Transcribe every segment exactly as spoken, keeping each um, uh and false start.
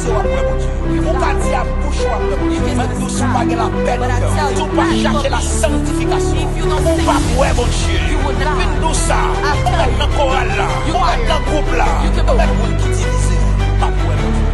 w ap wè Bondye. Ou ka di ak bouch ou w ap wè Bondye, men dous ou pa gen lapè nan kè w. Tou pa chache la sanctification, ou p ap wè Bondye. Vin dous sa, ou mèt nan koral la, ou mèt nan gwoup la, ou mèt moun ki divize, ou p ap wè Bondye.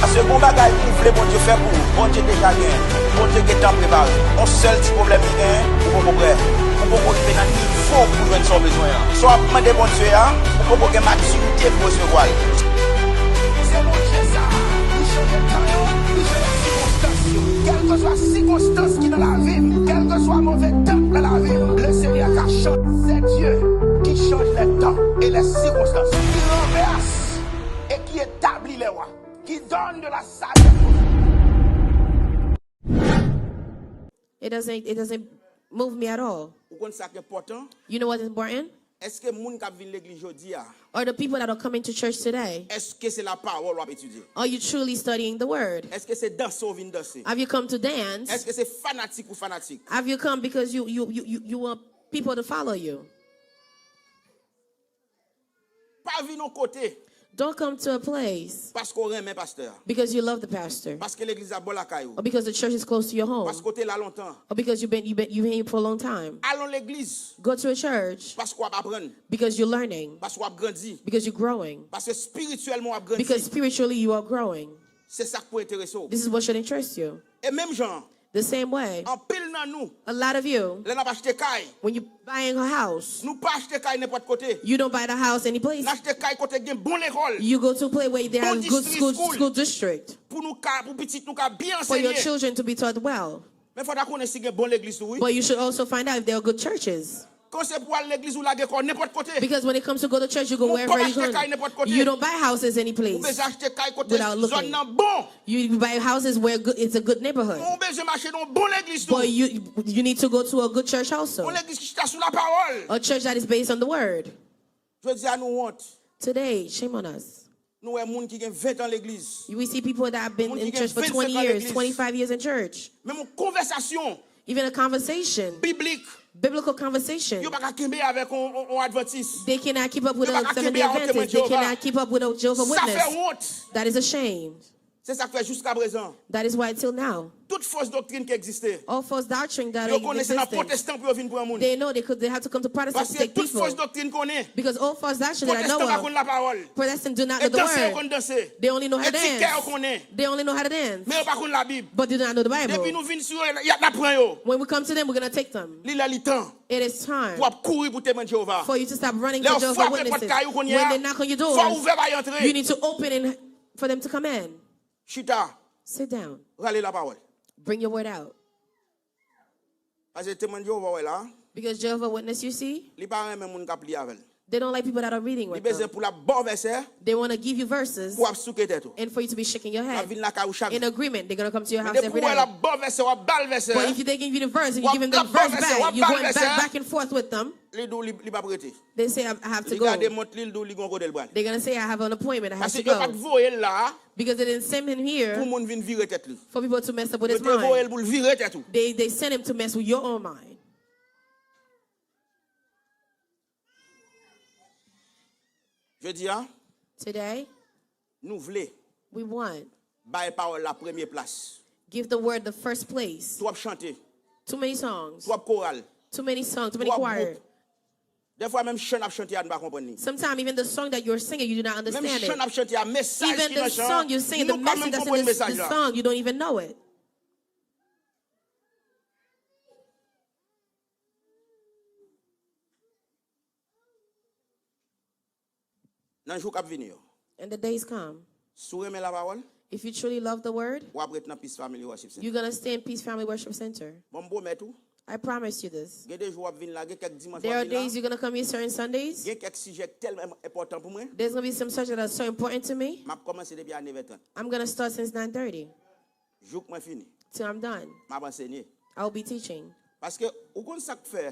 Paske gon bagay ou vle Bondye fè pou ou, Bondye deja genyen. Bondye gentan prepare. Yon sèl ti pwoblèm li genyen, ou poko prè. Ou poko rive nan nivo pou jwenn sa w bezwen an. Sa w ap mande Bondye a, ou poko gen matirite pou resevwa l. Se Bondye sa, li chanje tan yo, li chanje sikonstans yo. Kèlkeswa sikonstans ki nan lavi m, kèlkeswa move tan k nan lavi m, le Seigneur ka chanje. C'est Dieu qui change les temps et les circonstances. Qui renverse et qui établit les rois. Qui donne de la sagesse aux simples. It doesn't, it doesn't move me at all. Ou konn sa k enpòtan? You know what's important? Èske moun k ap vin legliz jodi a, Are the people that are coming to church today, èske se lapawòl w ap etidye? Are you truly studying the word? Èske se danse w vin danse? Have you come to dance? Èske se fanatik ou fanatik? Have you come because you, you, you, you, you want people to follow you? Pa vin yon kote Don't come to a place paske w renmen pastè a, because you love the pastor, paske legliz la bò lakay ou, or because the church is close to your home, paske w te la lontan. Or because you've been, you've been, you've been here for a long time. Al yon legliz Go to a church paske w ap aprann, because you're learning, paske w ap grandi, because you're growing, paske espirityèlman w ap grandi. Because spiritually you are growing. Se sa k pou enterese w. This is what should interest you. E menm jan, The same way, anpil nan nou, a lot of you, lè n ap achte kay, when you buying a house, nou pa achte kay nenpòt kote. You don't buy the house any place. N achte kay kote gen bon lekòl, You go to a place where they bon have good distri school, school, school district, pou nou ka, pou pitit nou ka byen for your anseye. Children to be taught well. Men fò w ta konnen si gen bon legliz tou, wi. But you should also find out if there are good churches. Kan se pou al legliz, ou lage kò w nenpòt kote. Because when it comes to go to church, you go wherever you go. Ou pap achte kay nenpòt kote. You don't buy houses any place. Ou bezwen achte kay kote zòn nan bon. You buy houses where good, it's a good neighborhood. Ou bezwen mache nan yon bon legliz tou. But you, you need to go to a good church also. Yon legliz ki chita sou lapawòl. A church that is based on the word. Jodi a nou wont. Today, shame on us. Nou wè moun ki gen ven tan legliz. We see people that have been in church for twenty years, twenty-five years in church. Menm yon konvèsasyon Even a conversation, biblik, biblical conversation, yo pa ka kenbe avèk yon, yon, yon advantis. They cannot keep up with a Seventh Day Adventist. Yo pa ka kenbe avèk yon Temwen Jewova. They cannot keep up with a Jehovah Witness. Sa fè wont. That is a shame. Se sa k fè jiska prezan, That is why till now, tout fòs doktrin ki egziste, all false doctrine that existed, yo konnen se nan pwotestan pou yo vin pran moun. They know they could, they have to come to Protestants to take people. Paske tout fòs doktrin konnen, Because all false doctrine that I know of, Protestan pa konn lapawòl. Protestants do not know the word. E danse yo konn danse. They only know how to dance. E ti kè yo konnen. They only know how to dance. Men yo pa konn Labib. But they do not know the Bible. Depi nou vin sou yo, y ap, n ap pran yo. When we come to them, we're gonna take them. Li lè li tan. It is time Pou ap kouri pou Temwen Jewova. For you to stop running for Jehovah Witnesses. Lè yo frape pòt kay ou kounye a, fò w ouvè bay antre. When they knock on your door, you need to open and for them to come in. Chita. Sit down. Rale lapawòl. Bring your word out. Paske Temwen Jewova wè la, Because Jehovah Witness, you see, li pa renmen moun k ap li avè l. They don't like people that are reading with them. Li bezwen pou l ap ba w vèsè, They want to give you verses pou w ap souke tèt ou. And for you to be shaking your head. L ap vin lakay ou chak jou. In agreement, they're gonna come to your house every day. Men depi w wè l ap ba w vèsè, w ap ba l vèsè. But if you, they give you the verse and you give them the verse back, you're going back, back and forth with them. Li di w li, li p ap rete. They say, "I, I have to go." Li gade mont li, li di w li gon kote l prale. They're gonna say, "I have an appointment, I have to go." Paske yo pa t voye l la Because they didn't send him here pou moun vin vire tèt li. For people to mess up with his mind. Yo te voye l pou l vire tèt ou. They, they sent him to mess with your own mind. Jodi a, Today, nou vle we want bay pawòl la premye plas. Give the word the first place. Twòp chante. Too many songs. Twòp koral. Too many songs, too many choir. Twòp gwoup. Dèfwa menm chan n ap chante a, n pa konprann li. Sometimes even the song that you're singing, you do not understand it. Menm chan n ap chante a, mesaj ki nan chan an, nou pa menm konprann mesaj la. Even the song you're singing, the message that's in the, the song, you don't even know it. Nan jou k ap vini yo, And the days come. Si w renmen lapawòl, If you truly love the word, w ap ret nan Peace Family Worship Center. You're gonna stay in Peace Family Worship Center. Bon, m pwomèt ou, I promise you this. Gen de jou w ap vin la, gen kèk dimanch w ap vin la. There are days you're gonna come here certain Sundays. Gen kèk sijè k tèlman enpòtan pou mwen. There's gonna be some subjects that are so important to me. M ap kòmanse depi a nèf è trant. I'm gonna start since nine thirty. Jouk mwen fini. Till I'm done. M ap ansenye. I will be teaching. Paske ou konn sa k fè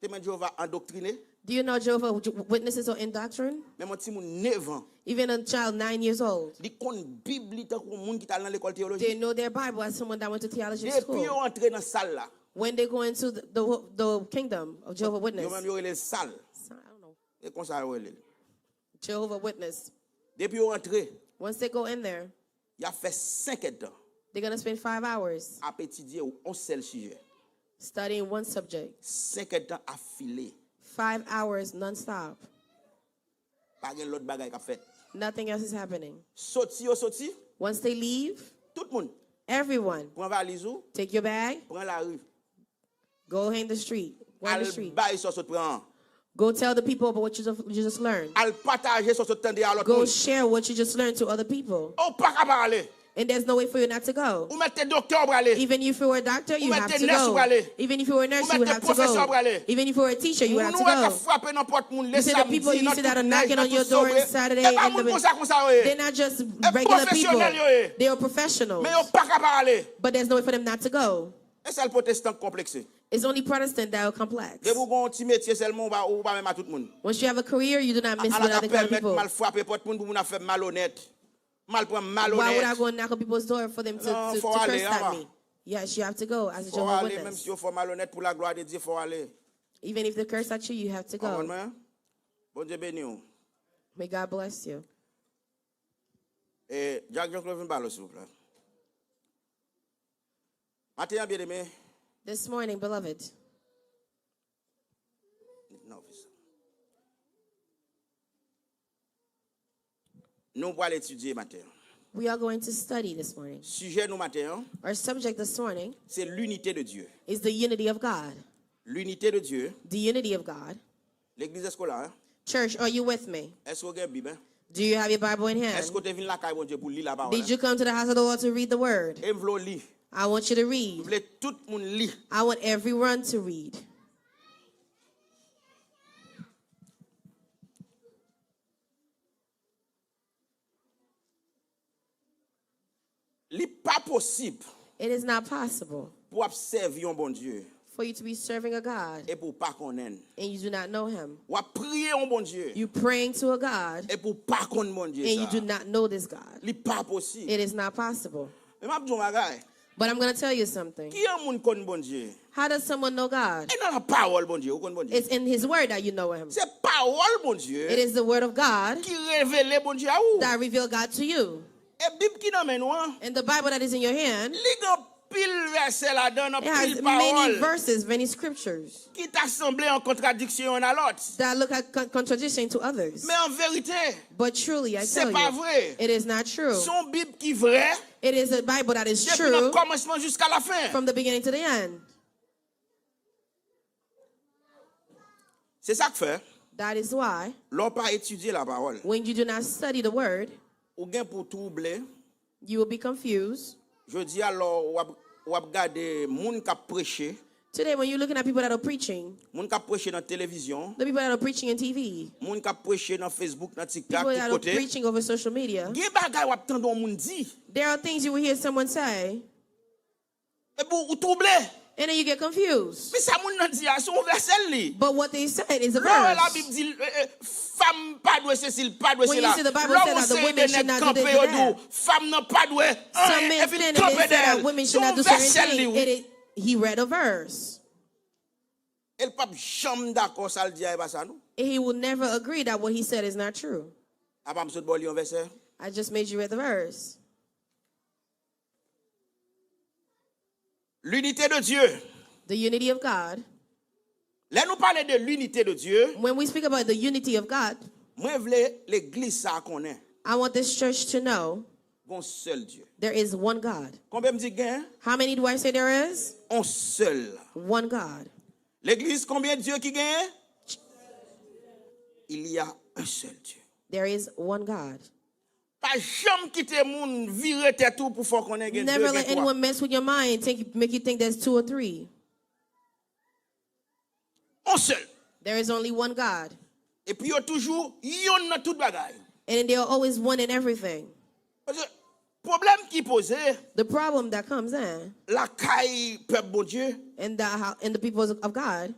Temwen Jewova andoktrine? Do you know Jehovah Witnesses are indoctrined? Menm yon timoun nèf an, Even a child nine years old, li konn Bib li tankou yon moun ki t al nan lekòl teyoloji. They know their Bible as someone that went to theology school. Depi yo antre nan sal la, When they go into the, the, the kingdom of Jehovah Witness. Yo menm yo rele l sal. So, I don't know. E konsa yo rele l. Jehovah Witness. Depi yo antre, Once they go in there, y ap fè senk èdtan they're going to spend five hours ap etidye yon sèl sijè. Studying one subject. Senk èdtan afile. Five hours nonstop. Pa gen lòt bagay k ap fèt. Nothing else is happening. Soti yo soti, Once they leave, tout moun everyone, pran valiz ou, take your bag, pran lari. Go hang the street. Go on the street. Al bay sa w sot pran an. Go tell the people about what you just, you just learned. Al pataje sa w sot tande a lòt moun. Go share what you just learned to other people. Ou pa ka pa ale. And there's no way for you not to go. Ou mèt te doktè ou prale. Even if you were a doctor, you have to go. Ou mèt te nès ou prale. Even if you were a nurse, you would have to go. Ou mèt te pwofesè ou prale. Even if you were a teacher, you would have to go. Moun ou wè k ap frape nan pòt moun lè samdi nan tout nèj, nan tout sonbre. E pa moun konsa konsa yo ye. They're not just regular people. E pwofesyonèl yo ye. They are professionals. Men yo pa ka pa ale. But there's no way for them not to go. E sèl pwotestan k konplekse. It's only Protestant that are complex. Depi w gen yon ti metye sèlman, ou pa, ou pa menm a tout moun. Once you have a career, you do not mess with other kind of people. Ala k ap pèmèt m al frape pòt moun pou moun ap fè m malonèt. M al pran malonèt. Why would I go and knock on people's door for them to, to, to curse at me? Non, fò w ale, ama. Yes, you have to go as a Jehovah Witness. Fò w ale, menm si yo fè w malonèt, pou laglwa de Dye, fò w ale. Even if they curse at you, you have to go. Konprann mwen? Bondye beni w. May God bless you. E, Jack Jean-Claude, vin pale w, silvouplè. Maten an, byeneme. This morning, beloved. Non, fè sa. Nou pral etidye maten an. We are going to study this morning. Sijè nou maten an, Our subject this morning se linite de Dye. Is the unity of God. Linite de Dye. The unity of God. Legliz, èske w la, en? Church, are you with me? Èske w gen Bib, en? Do you have your Bible in hand? Èske w te vin lakay Bondye pou li lapawòl, en? Did you come to the house of the Lord to read the word? E m vle w li. I want you to read. M vle tout moun li. I want everyone to read. Li pa posib It is not possible pou w ap sèvi yon Bondye for you to be serving a God epi w pa konnen l. And you do not know him. W ap priye yon Bondye You praying to a God epi w pa konn Bondye and you sa. Do not know this God. Li pa posib. It is not possible. Men m ap di w yon bagay. But I'm going to tell you something. Ki yon moun konn Bondye? How does someone know God? E nan pawòl Bondye ou konn Bondye. It's in his word that you know him. Se pawòl Bondye It is the word of God ki revele Bondye a ou. That reveal God to you. E Bib ki nan men nou an, And the Bible that is in your hand, li gen anpil vèsè ladan l, anpil pawòl, it has many verses, many scriptures ki ta sanble an kontradiksyon youn a lòt. That look at con- contradiction to others. Men an verite, But truly, I tell you, se pa vre. It is not true. Se yon Bib ki vre. It is a Bible that is true. Depi nan kòmansman jiska lafen. From the beginning to the end. Se sa k fè, That is why lè w pa etidye lapawòl, when you do not study the word, ou gen pou w twouble. You will be confused. Jodi a, lè w ap, w ap gade moun k ap preche, Today, when you're looking at people that are preaching, moun k ap preche nan televizyon, the people that are preaching in T V, moun k ap preche nan Facebook, nan TikTok, people that are preaching over social media, tout kote, gen bagay w ap tande yon moun di. There are things you will hear someone say, Epi w twouble. And then you get confused. Men sa moun nan di a, se yon vèsè l li. But what they said is a verse. Lè w wè Labib di, eh, eh, fanm pa dwe sesi, l pa dwe sela. When you see the Bible said that the women should not do this and that. Lè w wè yon seri de nèg kanpe, yo di w, fanm nan pa dwe anyen, epi l kanpe dèyè l. Some men stand and they say that women should not do certain things. Se yon vèsè l li, wi. It is, he read a verse. E l p ap janm dakò sa l di a, e pa sa, non. And he will never agree that what he said is not true. Apa m sot ba w li yon vèsè? I just made you read the verse. L'unité de Dieu. The unity of God. Lè nou pale de l'unité de Dieu, When we speak about the unity of God, mwen vle legliz sa a konnen, I want this church to know gon sèl Dye. There is one God. Konbyen m di gen? How many do I say there is? On sèl. One God. Legliz, konbyen Dye ki genyen? Il y a un seul Dieu. There is one God. Pa janm kite moun vire tèt ou pou fè w konnen gen de, gen twa. Never let anyone mess with your mind, think, make you think there's two or three. On sèl. There is only one God. Epi yo toujou yonn nan tout bagay. And they are always one in everything. Paske pwoblèm ki poze, the problem that comes in, lakay pèp Bondye, in the hou-, in the people of God,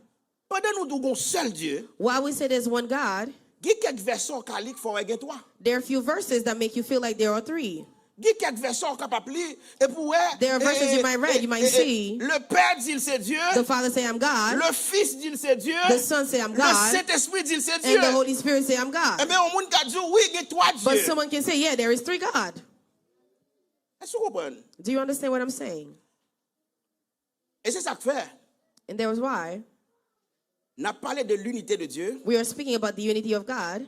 pandan nou di w gon sèl Dye, while we say there's one God, gen kèk vèsè w ka li k fè w wè gen twa. There are a few verses that make you feel like there are three. Gen kèk vèsè w kapab li, epi w wè, There are verses you might read, you might see. Le Père di l se Dye, The Father say, "I'm God." Le Fils di l se Dye, The Son say, "I'm God." Le Sentespri di l se Dye. And the Holy Spirit say, "I'm God." Ebyen, yon moun ka di w, wi, gen twa Dye. But someone can say, "Yeah, there is three God." Èske w konprann? Do you understand what I'm saying? E se sa k fè And there was why n ap pale de linite de Dye. We are speaking about the unity of God.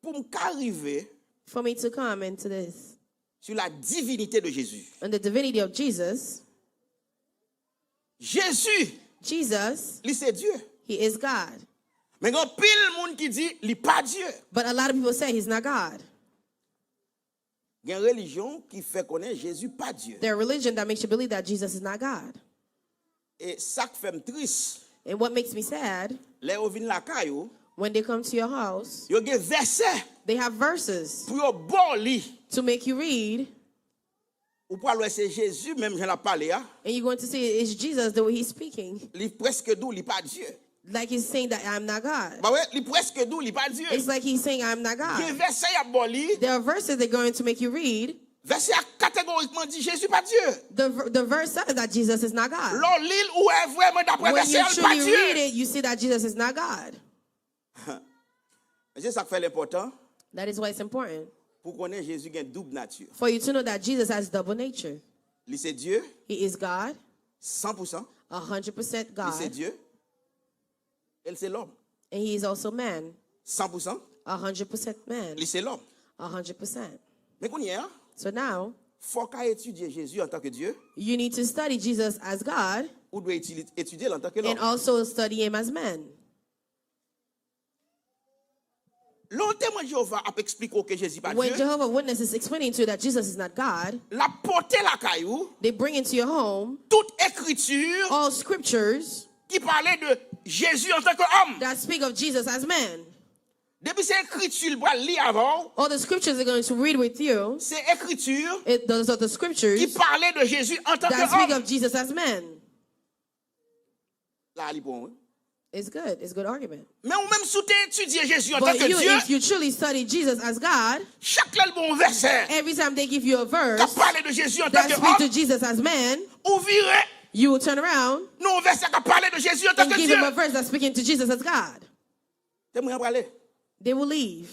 Pou m ka rive For me to come into this, sur la divinité de Jésus. And the divinity of Jesus, Jezi, Jesus, li se Dye. He is God. Men gen anpil moun ki di li pa Dye. But a lot of people say he's not God. Gen relijyon ki fè konnen Jezi pa Dye. There are religion that makes you believe that Jesus is not God. E sa k fè m tris, And what makes me sad, lè yo vin lakay ou, when they come to your house, yo gen vèsè they have verses pou yo ba w li. To make you read, Ou pral wè se Jezi menm jan l ap pale a. And you're going to see it's Jesus the way he's speaking. Li prèske di w li pa Dye. Like he's saying that I'm not God. Ba wè, li prèske di w li pa Dye. It's like he's saying, "I'm not God." Gen vèsè y ap ba w li. There are verses they're going to make you read. Vèsè a kategorikman di Jezi pa Dye. The, ver- the verse says that Jesus is not God. Lè w li l, ou wè vrèman daprè When vèsè you a, li pa truly Dye. Read it, you see that Jesus is not God. Men se sa k fè l enpòtan That is why it's important pou konnen Jezi gen doub nati. For you to know that Jesus has double nature. Li se Dye, He is God, san pou san. A hundred percent God, Li se Dye, e l se lòm, and He is also man, san pou san. A hundred percent man, Li se lòm. A hundred percent. Men kounye a, So now, fò w ka etidye Jezi antanke Dye, you need to study Jesus as God ou dwe etili- etidye l antanke lòm. And also study Him as man. Lè yon Temwen Jewova ap eksplike w ke Jezi pa When Dye, Jehovah Witness is explaining to you that Jesus is not God, l ap pote lakay ou they bring into your home tout ekriti all scriptures ki pale de Jezi antanke òm. That speak of Jesus as man. Depi se ekriti l pral li avè w, All the scriptures they're going to read with you, se ekriti it, those are the scriptures ki pale de Jezi antanke that speak òm. Of Jesus as man. La li bon, wi. It's good. It's good argument. Men ou menm si w te etidye Jezi But antanke you, Dye, if you truly study Jesus as God, chak lè l ba w yon vèsè every time they give you a k ap verse pale de Jezi that antanke speak to òm, Jesus as man, ou vire, you will turn around nan yon vèsè k ap pale de Jezi and antanke give him Dye. A verse that's speaking to Jesus as God. Temwen an prale. They will leave.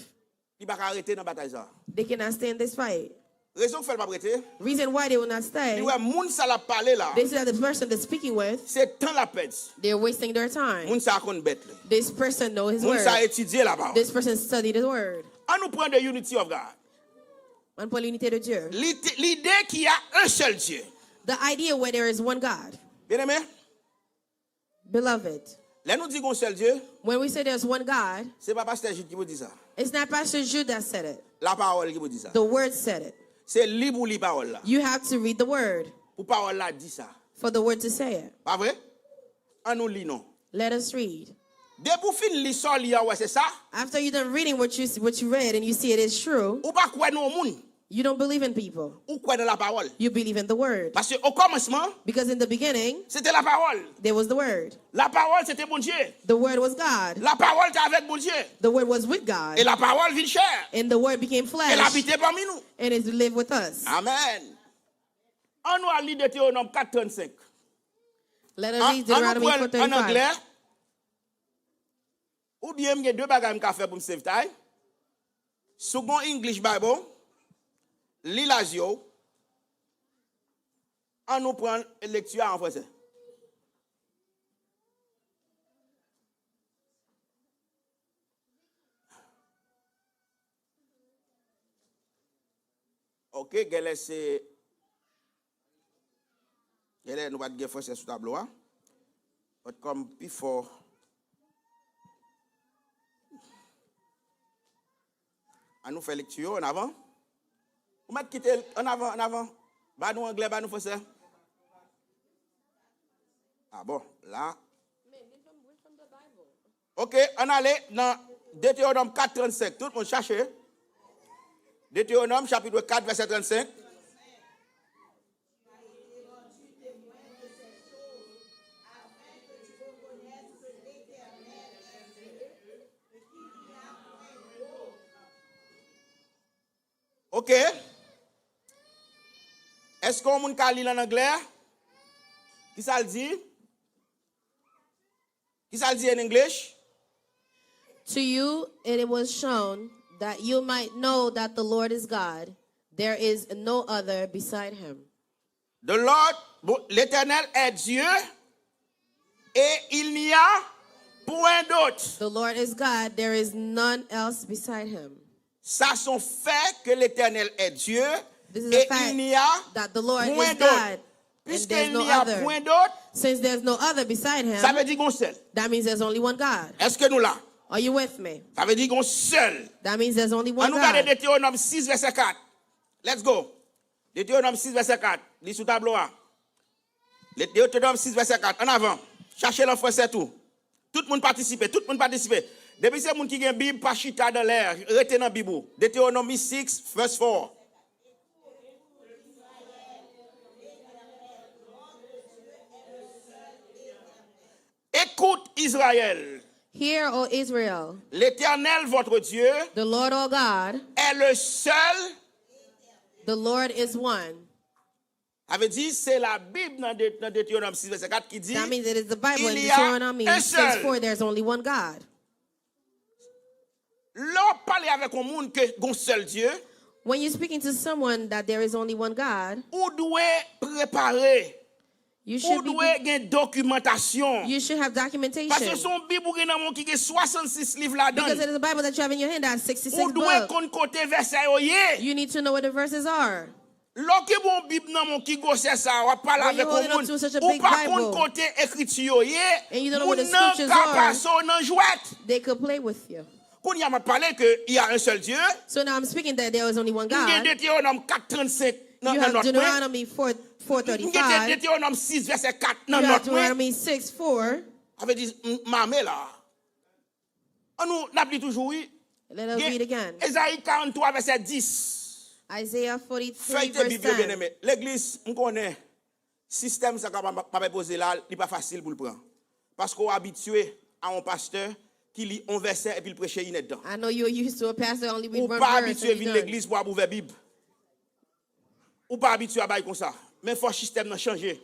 Li pa ka rete nan batay sa a. They cannot stay in this fight. Rezon k fè l p ap rete, Reason why they will not stay, li wè moun sa l ap pale la, they see that the person they're speaking with, se tan l ap pèdi. They're wasting their time. Moun sa a konn bèt li. This person know his Moun word. Sa a etidye lapawòl. This person studied the word. An nou pran the unity of God. Ann pran l'unité de Dieu. Lide, lide qu'il y a un seul Dieu. The idea where there is one God. Byeneme, Beloved, lè nou di gon sèl Dye, when we say there's one God, se pa pastè Jid ki pou di sa. It's not Pastor Jude that said it. Lapawòl ki pou di sa. The word said it. Se li pou li pawòl la. You have to read the word. Pou pawòl la di sa. For the word to say it. Pa vre? An nou li non. Let us read. Depi w fin li sa w li a, w wè se sa. After you done reading what you, what you read and you see it is true, Ou pa kwè nan yon moun. You don't believe in people. Ou kwè nan lapawòl. You believe in the word. Paske o kòmansman, Because in the beginning, se te lapawòl. There was the word. Lapawòl se te Bondye. The word was God. Lapawòl te avèk Bondye. The word was with God. E lapawòl vin chè. And the word became flesh. E l abite pami nou. And it lived with us. Amèn. An nou al li Detewonòm kat trannsenk. Let us read Deuteronomy four thirty-five. An nou pran l an anglè. Oubyen m gen de bagay m ka fè pou m save time. Si w gen yon English Bible, li l a zye w. An nou pran lekti a an fransè. Ok, genlè se, genlè nou pa t gen fransè sou tablo a. But kòm pifò, an nou fè lekti yo ann avan. Ou mèt kite l ann avan, ann avan. Ba nou anglè, ba nou fransè. Ah bon, la. Ok, ann ale nan Detewonòm kat trannsenk. Tout moun chache. Detewonòm chapit kat vèsè trannsenk. Ok. Èske yon moun ka li l an anglè? Kisa l di? Kisa l di in English? To you it was shown that you might know that the Lord is God. There is no other beside him. The Lord, bon, l'Éternel est Dieu et il n'y a point d'autre. The Lord is God. There is none else beside him. Ça, c'est un fait que l'Éternel est Dieu This is et a fact il n'y a that the Lord point is d'autre. God. And Puisqu'il there's no n'y a other. Point d'autre, Since there's no other beside him, ça veut dire qu'on seul. That means there's only one God. Est-ce que nous là? Are you with me? Ça veut dire qu'on seul. That means there's only An one nou gade God. Deutéronome six, verset quatre. Let's go. Deutéronome six, verset quatre. Li sou tablo a. Deutéronome six, verset quatre. An avan. Chache l an fransè tou. Tout moun patisipe. Tout moun patisipe. Depi se moun ki gen Bib, pa chita dan lè. Rete nan Bib ou. Deutéronome six, verse four. Écoute, Israël. Hear, O Israel. L'Éternel, votre Dieu, The Lord our God, est le seul. The Lord is one. Sa vle di, se la Bib nan, de, nan Deutéronome six, verset quatre ki di, That means it is the Bible in Il y a Deuteronomy un six seul. four, there's only one God. Lè w ap pale avèk yon moun ke gon sèl Dye, When you're speaking to someone that there is only one God, ou dwe prepare, you ou should be dwe gen dokimantasyon. You should have Paske documentation. Se yon Bib ou gen nan men w ki gen swasannsis liv ladan Because l. It is a Bible that you have in your hand that has Ou sixty-six dwe books. Konn kote vèsè yo ye. You need to know where the verses are. Lè w gen yon Bib nan men w ki gwosè sa, w ap pale When you avèk hold yon it up moun, to such a ou big pa konn Bible, kote ekriti yo ye, And you don't know where the moun nan scriptures ka are. Pase w nan jwèt. They could play with you. Kounye a m ap pale ke y a un seul Dieu. So now I'm speaking that there is only one M gen God. Deutéronome quatre trannsenk nan, You nan have nòt mwen. Deuteronomy four, M gen four thirty-five. Deutéronome six, verset quatre You nan have nòt mwen. Deuteronomy six four. Sa vle di, m, m ame la. An nou, n ap li toujou, wi. Let us read again. Ezayi karannntwa, vèsè dis. Isaiah forty-three, Fèy te verse Bib yo, ten. Byeneme. Legliz, m konnen sistèm sa k ap, m ap enpoze la, li pa fasil pou l pran. Paske w abitye a yon pastè ki li yon vèsè epi l preche inèdtan. I know you're used to a pastor only read Ou one pa verse abitye and vin you're done. Legliz pou w ap ouvè Bib. Ou pa abitye a bay konsa. Men fò sistèm nan chanje.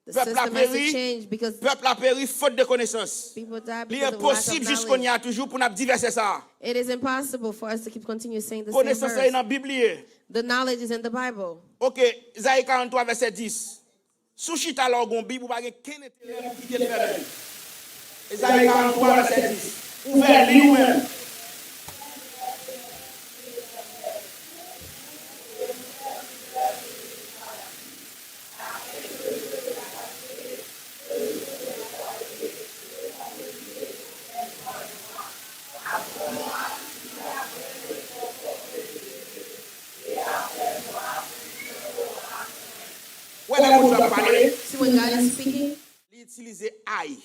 The Pèp la system has to peri, change because pèp la peri fòt de konesans. People die Li because of lack of enposib jis kounye knowledge. A toujou pou n ap di vèsè sa a. It is impossible for us to keep continue saying the same Konesans la e verse. Nan Bib li ye. The knowledge is in the Bible. Ok, Ezayi karannntwa, vèsè dis. Si w chita la w gon Bib, ou pa gen kenn enterè pou kite l fèmen. Ezayi karannntwa, vèsè dis. Ouvè li ou menm. Wè lè Bondye ap pale, See, when God is speaking, li itilize I.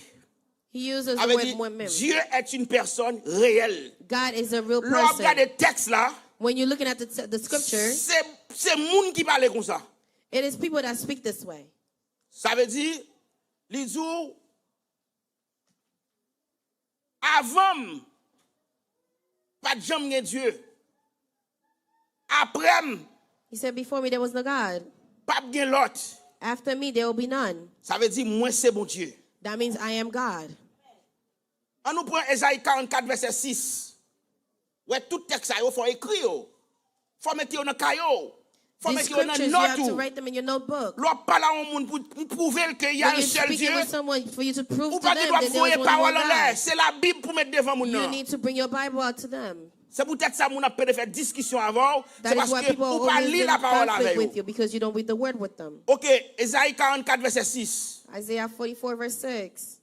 he uses Sa the vle word di, women. Dieu est une personne réelle. God is a real Lè w ap person. Gade tèks la, When you're looking at the, t- the scripture, se, se moun ki pale konsa. It is people that speak this way. Sa vle di, li di w, avan m, pa t janm gen Dye. Apre m, He said, "Before me, there was no God. p ap gen lòt. After me, there will be none." Sa vle di, mwen se Bondye. That means I am God. An nou pran Ezayi karannkat, vèsè sis. Wè, tout tèks sa yo, fò w ekri yo. Fò w mete yo nan kaye w. Fò w These mete yo nan scriptures, you have nòt to ou. Write them in your notebook. Lè w ap pale a yon moun pou, pou pwouve l ke y a When un you're seul speaking Dieu, with someone, for you to prove ou to pa gen them dwa that ap there is voye only pawòl one anlè. God, Se Labib pou mete devan moun you nan. Need to bring your Bible out to them. Se poutèt sa moun ap pede fè diskisyon avè w, se That is why paske people are ou pa always li in lapawòl avè conflict yo. With you, because you don't read the word with them. Ok, Ezayi karannkat, vèsè sis. Isaiah forty-four, verse six.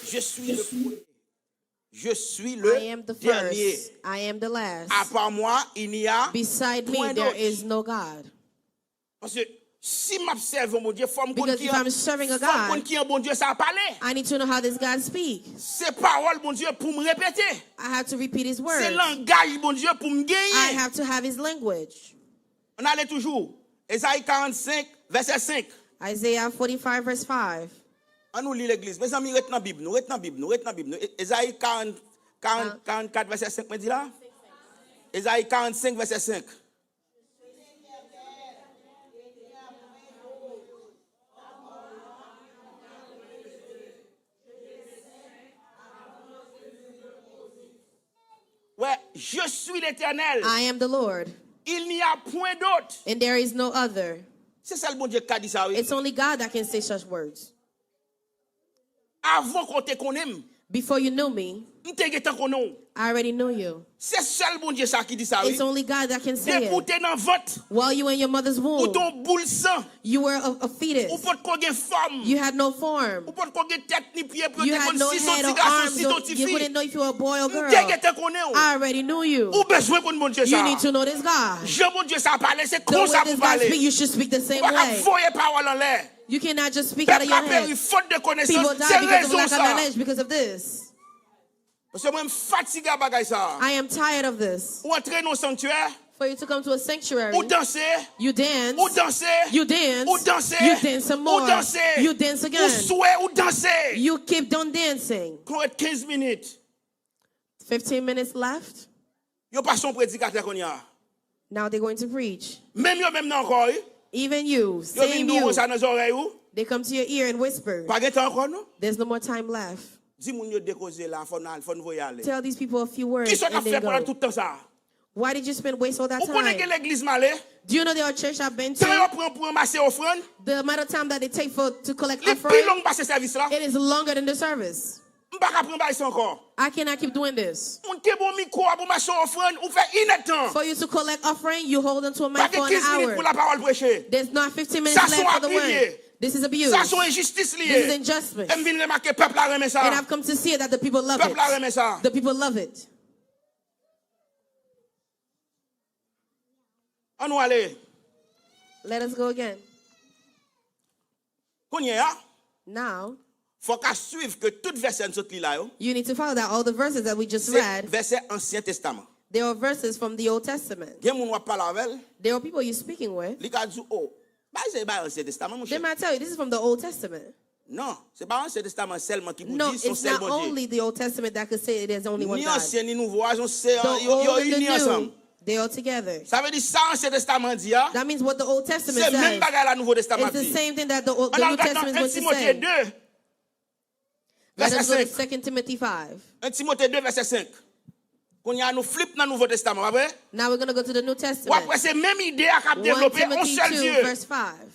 Je suis le premier. Je suis le I am the dernier. First. I am the last. À part moi, il n'y a Beside point me, there d'autre. Is no God. Paske si m ap sèvi yon Bondye, fò m konn Because ki if I'm serving a fò m konn God, ki yon Bondye sa a pale. I need to know how this God speak. Se pawòl Bondye pou m repete. I have to repeat his Se words. Langaj Bondye pou m I genyen. Have to have his language. Ann ale toujou. Ezayi karannsenk, vèsè senk. Isaiah forty-five, verse five. An nou li legliz. Mezanmi, ret nan Bib nou, ret nan Bib nou, ret nan Bib nou. E- Ezayi karant, karant, karannkat, vèsè senk, mwen di la? Ezayi karannsenk, vèsè senk. Ouais, je suis l'Éternel. I am the Lord, Il n'y a point d'autre. And there is no other. Se sèl Bondye ki ka di sa, wi. It's only God that can say such words. Avan ke w te konnen m, Before you knew me, m te gentan konnen w. I already knew you. Se sèl Bondye sa ki di sa, wi. It's only God that can say Depi w it. Te nan vant, While you were in your mother's ou te womb, yon boul san. You were a, a Ou fetus. Potko gen fòm. You had no form. Ou potko gen tèt ni pye pou You yo te had konn no si se yon head ti or gason, arms. Si se Or yon ti you fi. Wouldn't know if you were a boy or M te girl. Gentan konnen w. I already knew you. Ou bezwen konn Bondye You sa. Need to know this God. Jan Bondye sa pale, se The way konsa pou this God pale. speak, you should speak the same Ou pa ka way. Voye pawòl anlè. You cannot just speak out Pèp of la your head. Peri fòt de konesans. People die Se because of rezon lack of sa. Knowledge because of this. Paske mwen, m fatige a bagay sa. I am tired of this. Ou antre nan yon sanktyè, For you to come to a sanctuary, ou danse, you dance, ou danse, you dance, ou danse, you dance some more, ou danse, you dance ou again. Swe, ou danse. You keep on dancing. Kon ret kenz minit. Fifteen minutes left. Yo pase yon predikatè kounye a. Now they're going to preach. Menm yo menm nan ankò, wi. Even you, Yo vin same di w you. Konsa nan zòrèy ou. They come to your ear and whisper. Pa gen tan ankò, non. There's no more time left. Di moun yo de koze la, fò n al, fò n voye ale. Tell these people a few words Kisa w t and ap fè then pandan go. Tout tan sa a? Why did you spend waste all that Ou konnen gen time? Legliz m ale? Do you know there are church I've been Tan yo to? Pran pou ranmase ofrann, The amount of time that they take for to collect Li pi offering, long pase sèvis la. It is longer than the service. M pa ka pran bagay sa ankò. I cannot keep doing this. Moun kenbe yon mikwo ap ranmase ofrann, ou fè inèdtan. For you to collect offering, you hold onto a Pa mic gen for an kenz minit pou hour. Lapawòl preche. There's not fifteen Sa minutes se yon left for the abyi li ye. Word. This is abuse. Sa se yon enjistis li This is ye. Injustice. E m vin remake pèp la renmen sa. And I've come to see that the people love Pèp la renmen it. Sa. The people love it. An nou ale. Let us go again. Kounye a, Now, fò w ka swiv ke tout vèsè n sot li la yo, you need to follow that. All the verses that we just se read, vèsè Ansyen Testaman. They are verses from the Old Testament. Gen moun w ap pale avè l, There are people you're speaking with. Li ka di w, o, bagay se bay Ansyen Testaman, monchè. They might tell you this is from the Old Testament. Non, se pa Ansyen Testaman sèlman ki pou No, di se yon it's sèl not Bondye. Only the Old Testament that could say it is only one Ni God. Ansyen ni Nouvo a, se yon sè, The yo, yo old and the ini ansanm. New, they are together. Sa vle di sa Ansyen Testaman di a, That means what the Old Testament se menm says. Bagay la Nouvo Testaman It's the di. Same thing that the, Old, the Ann al New gad nan Testament is en going to Timote say. de, Let vèsè us go to senk. Second Timothy five. En Timote de, vèsè senk. Kounye a nou flip nan Nouvo Testaman, pa vre? Now we're going to go to the New W ap Testament. Wè se menm ide a k ap One devlope, yon Timothy sèl two, Dye. Verse five.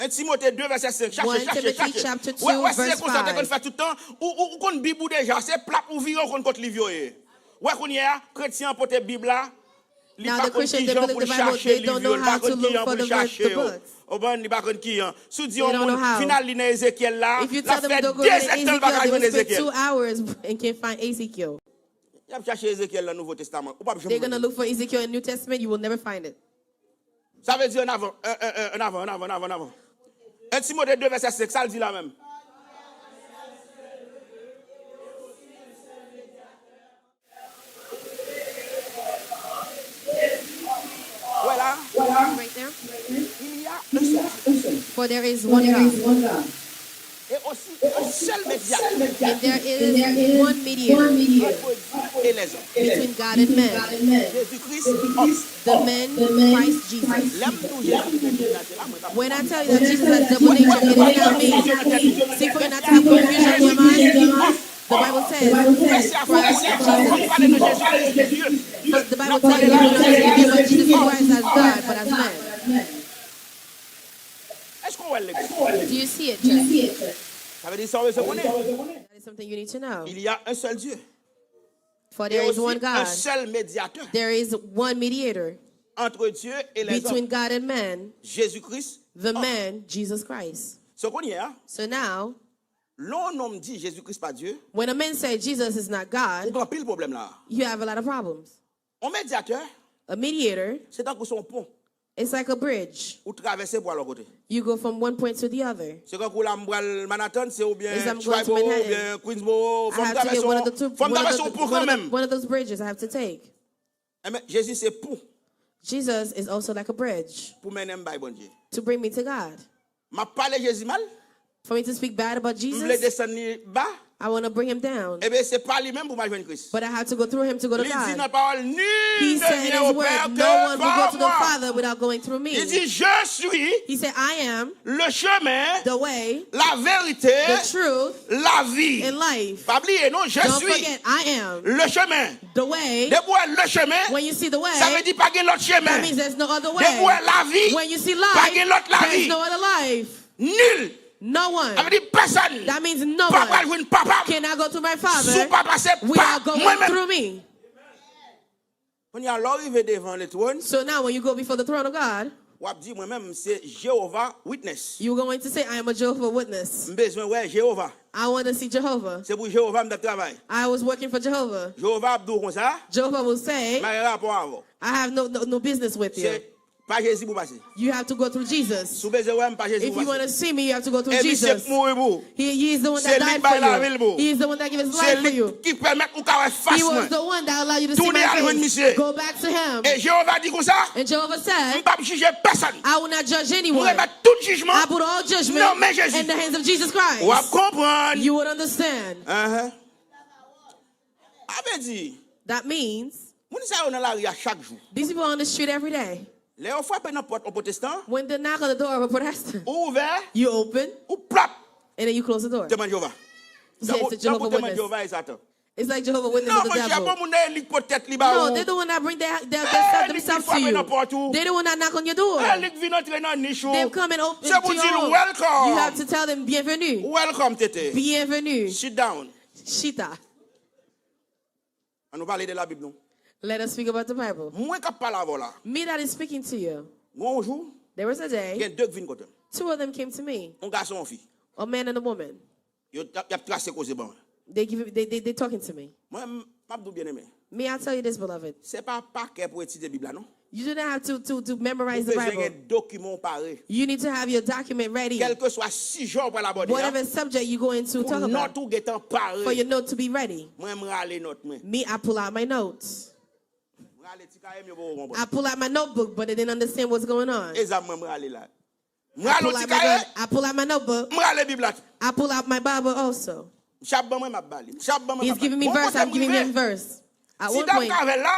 En Timote de, vèsè senk. Chache, One chache, Timothy chache. chapter two, Wè, wè, se verse konsa w te konn five. Fè tout tan. Ou, ou, ou konn Bib ou deja. Se plap ou vire, ou konn kot liv yo ye. Wè kounye a, kretyen an pote Bib la. Li Now pa the konn Christian, ki they jan believe pou l the Bible, chache they liv don't yo, know li pa how to konn ki look jan for pou the l verse, chache the yo. books. Ou konprann, li pa konn ki jan. Si w di They yon don't know moun, how. Vin al li nan Ezekyèl la, If you l ap tell them fè to go to dezèdtan l pa ka Ezekiel, they jwenn will spend Ezekyèl. Two hours and can't find Ezekiel. Y ap chache Ezekyèl nan Nouvo Testaman. Ou p ap janm They're going to jwenn. Look for Ezekiel in New Testament. You will never find it. Sa vle di ann avan, ann avan, ann avan, ann avan, ann avan, ann avan. En Timote de, vèsè senk, sa l di la menm? Wè la, Right there. Il y a un seul Dieu. For there is one God. Et aussi un seul médiateur And there is one mediator entre Dieu et les hommes. Between God and man. Jésus-Christ, homme. The man, Christ Jesus. Lè m di w Jezi gen de natè la, mwen pa When I tell you that Jesus has double nature, it is not me. See, for you not to have confusion in your mind, the Bible says, Christ Jesus. but the Bible tells you not to confuse Jesus Christ as God, but as man. Èske w wè l, legliz? Do you see it, church? Sa vle di sa w bezwen konnen. That is something you need to know. Il y a un seul Dieu. For Et there is aussi one un God. Seul médiateur There is one mediator entre Dieu et les between hommes. God and man, Jésus-Christ. The man, Jesus Christ. So kounye a, So now, lè yon nonm di Jezi Kris pa Dye, when a man says Jesus is not ou God, gen anpil pwoblèm la. You have a lot of problems. Yon medyatè, A mediator, se tankou se yon pon. It's like a bridge. Ou travèse pou al yon kote. You go from one point to the other. Se kankou la m pral Manhattan, se oubyen As I'm going to Triborough, Manhattan, oubyen Queensboro, I fò m have to get travèse one of yon, the two, fò m one of travèse the, yon pon one of the, kanmenm. One of those bridges I have to take. Enben, Jezi se pon. Jesus is also like a bridge pou mennen m bay Bondye. To bring me to God. M ap pale Jezi mal, For me to speak bad about m vle Jesus, desann li ba. I want to bring him down. Ebyen, se pa li menm pou m al jwenn Kris. But I have to go through him to go to Li di God. Nan pawòl, nul He ne said in vient his au Père word, no one que will go par to the moi. Father without going through Li me. Di, Je suis He said, I am le chemin, the way, la vérité, the truth, la vie. and life. Pa bliye, non, je Don't suis forget, I am le chemin. The way. Depi w wè le chemin, When you see the way, sa vle di pa gen lòt chemen. That means there's no other Depi w wè way. Lavi, When you see pa life, gen lòt there is lavi. No other life. Nil. No one. Sa vle di pèsòn That means no pa one pral jwenn papa m. Cannot go to my Si w Father pa pase pa without going mwen menm. Through me. Kounye a, lè w rive devan le trône, So now, when you go before the throne of God, w ap di, Mwen menm, se Jewova Witness. You're going to say, I am a Jehovah Witness. M bezwen wè Jewova. I want to see Jehovah. Se pou Jewova m t ap travay. I was working for Jehovah. Jewova ap di w konsa, Jehovah will say, M pa gen rapò avè w. I have no, no, no business with you. Se pa Jezi pou pase. You have to go through Jesus. Si w bezwen wè m, pa Jezi If pou you want to pase. see me, you have to go through E misye Jesus. k mouri pou ou. He, he is the one Se that li k died bay for lavi l pou you. ou. He is the one that gives his Se life for you. Li ki pèmèt ou ka wè fas He was mwen. the one that allowed you to see Tounen al jwenn my misye. face. Go back to him. E Jewova di konsa, And Jehovah M said, p ap jije pèsonn. I will not judge M anyone. Remèt tout jijman I put all judgment nan men Jezi. In the hands of Jesus W ap Christ. Konprann. You would understand. Ahan. Sa vle di, That means Moun sa yo nan lari a chak jou. These people are on the street every day. Lè yo frape nan pòt yon pwotestan, When they knock on the door of a Protestant, ou ouvè, you open ou plap, and then you close the door. Temwen Jewova. Say it's a Jehovah Temwen Witness. Jewova e Satan. It's like Jehovah Witness Non, of the monchè, devil. Bon moun nan elit pote tèt li ba No, ou. they're the one that bring their, their, Eh, their self, li ki themselves to frape you. Nan pòt ou. They're the one that knock on your door. Eh, li ki vin antre nan nich ou. They've come and open Se pou to your di l home. Welcome. You have to tell them bienvenue. Welcome, Tete. Bienvenue. Sit down. Chita. An nou pale de Labib nou. Let us speak about the Bible. Mwen k ap pale avè w la. Me that is speaking to you. Gon yon jou, There was a day, gen de k vin kote m. Two of them came to me, Yon gason, yon fi. A man and a woman. Yo t ap, y ap trase koze ban mwen. They give, they, they, they talking to me. Mwen, m ap di w byeneme. Me, I tell you this, beloved. Se pa pa kè pou etidye Bib la, non. You do not have to, to, to memorize the Ou bezwen Bible. Gen dokiman w pare. You need to have your document ready. Kèlkeswa sijè w pral abòde a, Whatever subject you go into, pou talk nòt about. Ou gentan pare. For your note to be ready. Mwen, m rale nòt mwen. Me, I pull out my notes. M rale ti kaye m yo pou w konprann. I pull out my notebook, but I didn't understand what's going on. E zam mwen, m rale la. M I rale pull yon out ti my kaye, gun. I pull out my notebook. M rale Bib la tou. I pull out my Bible also. M chap ban mwen, m ap bale. M chap ban mwen, He's m ap bale. giving me Bon, verse. kote I'm m giving rive, him verse. At ti one dam point, k avè l la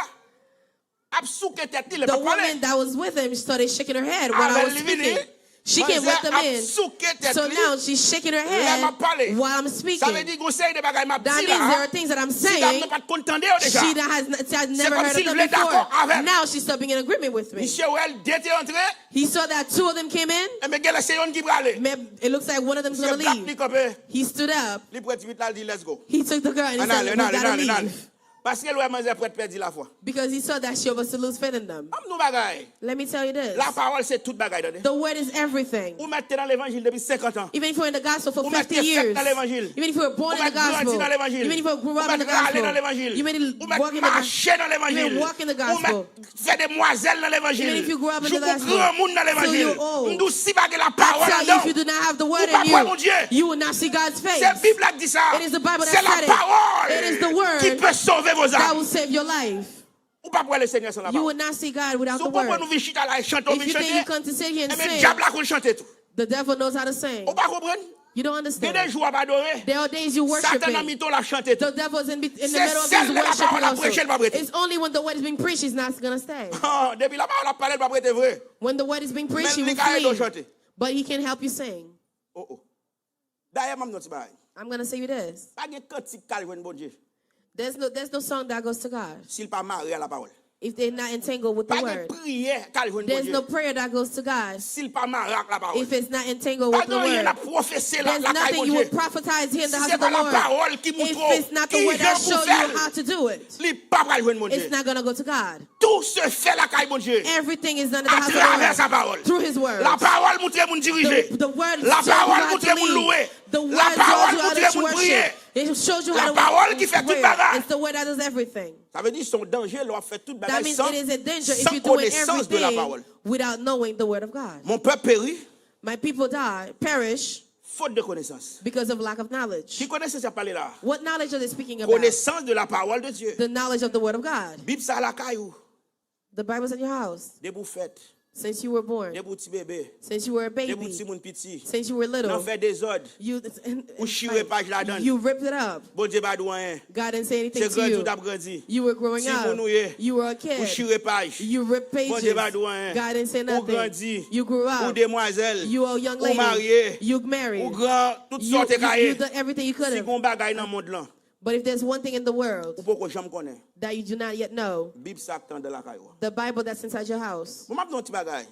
ap souke tèt li lè m the ap pale. woman that was with him started shaking her head when I Avè was l li vini. speaking. She came with the Manzè ap man. Souke tèt So li now she's shaking her lè m ap head pale. while I'm Sa vle speaking. Di gon seri de bagay m ap That di means there la. Are things that I'm Ti dam nan saying pa t konn tande yo deja. She that has, n- she has Se never kòm heard si of l them vle dakò before. Avè m. Now she's stopping in agreement with me. Misye wè l de te antre. He saw that two of them came in. Enben genlè se yonn ki prale. Man, it looks like one of them's Misye gonna blap leave. Li kanpe. He stood up. Li pran ti pit la, l di let's go. He took the girl and he Ann said, ale, "We ann ale, gotta ann ale, ann ale. Leave." Paske l wè manzè prèt pèdi lafwa. Because he saw that she was to lose faith in them. Ban m di w bagay. Let me tell you this. Lapawòl se tout bagay, tande. The word is everything. Ou mèt te nan levanjil depi senkant an. Even if you're in the gospel for Ou mèt fifty te fèt years, nan levanjil. even if you were Ou born in the mèt grandi gospel, nan levanjil. Even if you grew Ou up in mèt the rale nan gospel, levanjil. You made Ou it mèt walk in the mache nan You levanjil. made it walk in the Ou mèt gospel. fè demwazèl nan levanjil. Even if you grew up in the Jouk ou gospel, granmoun nan till levanjil. you're old. M di w si pa gen I lapawòl tell you, if you anndan do not have the w, word ou pa in p wè you, Bondye. You will not see God's face. Se Bib la ki di sa. It is the Bible that Se said it. lapawòl It is the word ki pe sove vo That zam. Will save your life. Ou p ap wè Lesenyè san You lapawòl. will not see God without Si the w konprann word. Nou vin chita la e chante, w If vin you think chante, you come to sit here and enben sing, dyab la konn chante tou. The devil knows how to sing. Ou pa konprann? You don't Gen de understand. jou w ap adore. There are days you worship Satan nan me. mitan w l ap chante tou. The devil's in, be- in the Se middle of sèl his lè lapawòl worshiping ap preche also. L p ap rete. It's only when the word is being preached he's not gonna stay. Depi lapawòl ap pale, L p ap rete vre. When the word is being preached, he Men li will ka ede w flee. Chante. But he can help you sing. Oh, oh. Dayè, m ap di w yon ti bagay. I'm gonna say you this. Pa gen kantik k al jwenn Bondye. There's no there's no song that goes to God Si l pa mare a lapawòl. If they're not entangled with the Pa gen word. Priyè k al jwenn There's no Bondye. Prayer that goes to God Si l pa mare ak lapawòl. If it's not entangled Pa With the gen anyen n word. ap pwofese la There's lakay nothing you Bondye. Will prophesize here in the Si house se of the pa lapawòl Lord. Ki If montre it's not w the word kijan that pou shows fè you l, how to do it, Li p ap al jwenn Bondye. It's not gonna go to God. Tou se fè lakay Bondye. Everything is done in the house of the Atravè Lord. Sa pawòl. Through His word. Lapawòl montre moun dirije. The, the word Lapawòl montre moun louwe. Lapawòl montre moun priye. It shows you how to Lapawòl ki fè tout bagay. It's the word that does everything. Sa vle di se yon danje lè w ap fè tout That bagay means san, it is a danger if san you're doing konesans de lapawòl. Everything without knowing the word of God. Mon pèp peri. My people die, perish. Fot de konesans. Because of lack of knowledge. Ki konesans y ap pale la? What knowledge are they speaking about? Konesans de la parole de Dieu. The knowledge of the word of God. Bib sa lakay ou. The Bible's in your house. Depi w fèt, Since you were born. Depi w ti bebe, Since you were a depi w baby. Timoun piti, Since you were nan little. Fè dezòd, You, ou chire paj ladan l. You ripped it up. Bondye pa di w anyen. God didn't say anything Se to grandi w you. t ap grandi. You were growing Timoun up. ou ye. You were a Ou kid. Chire paj. You ripped pages. Bondye pa di w anyen. God didn't say Ou nothing. Grandi. You grew Ou up. Demwazèl. You a young Ou lady. Marye. You married. Ou gran. Tout sa You, w te ka you, ye. You did everything you could Si have. Gon bagay nan mond lan. But if there's one thing in the world Ou poko janm konnen. That you do not yet know, Bib sa k tande lakay ou. The Bible that's inside your house. Bon, m ap di yon ti bagay.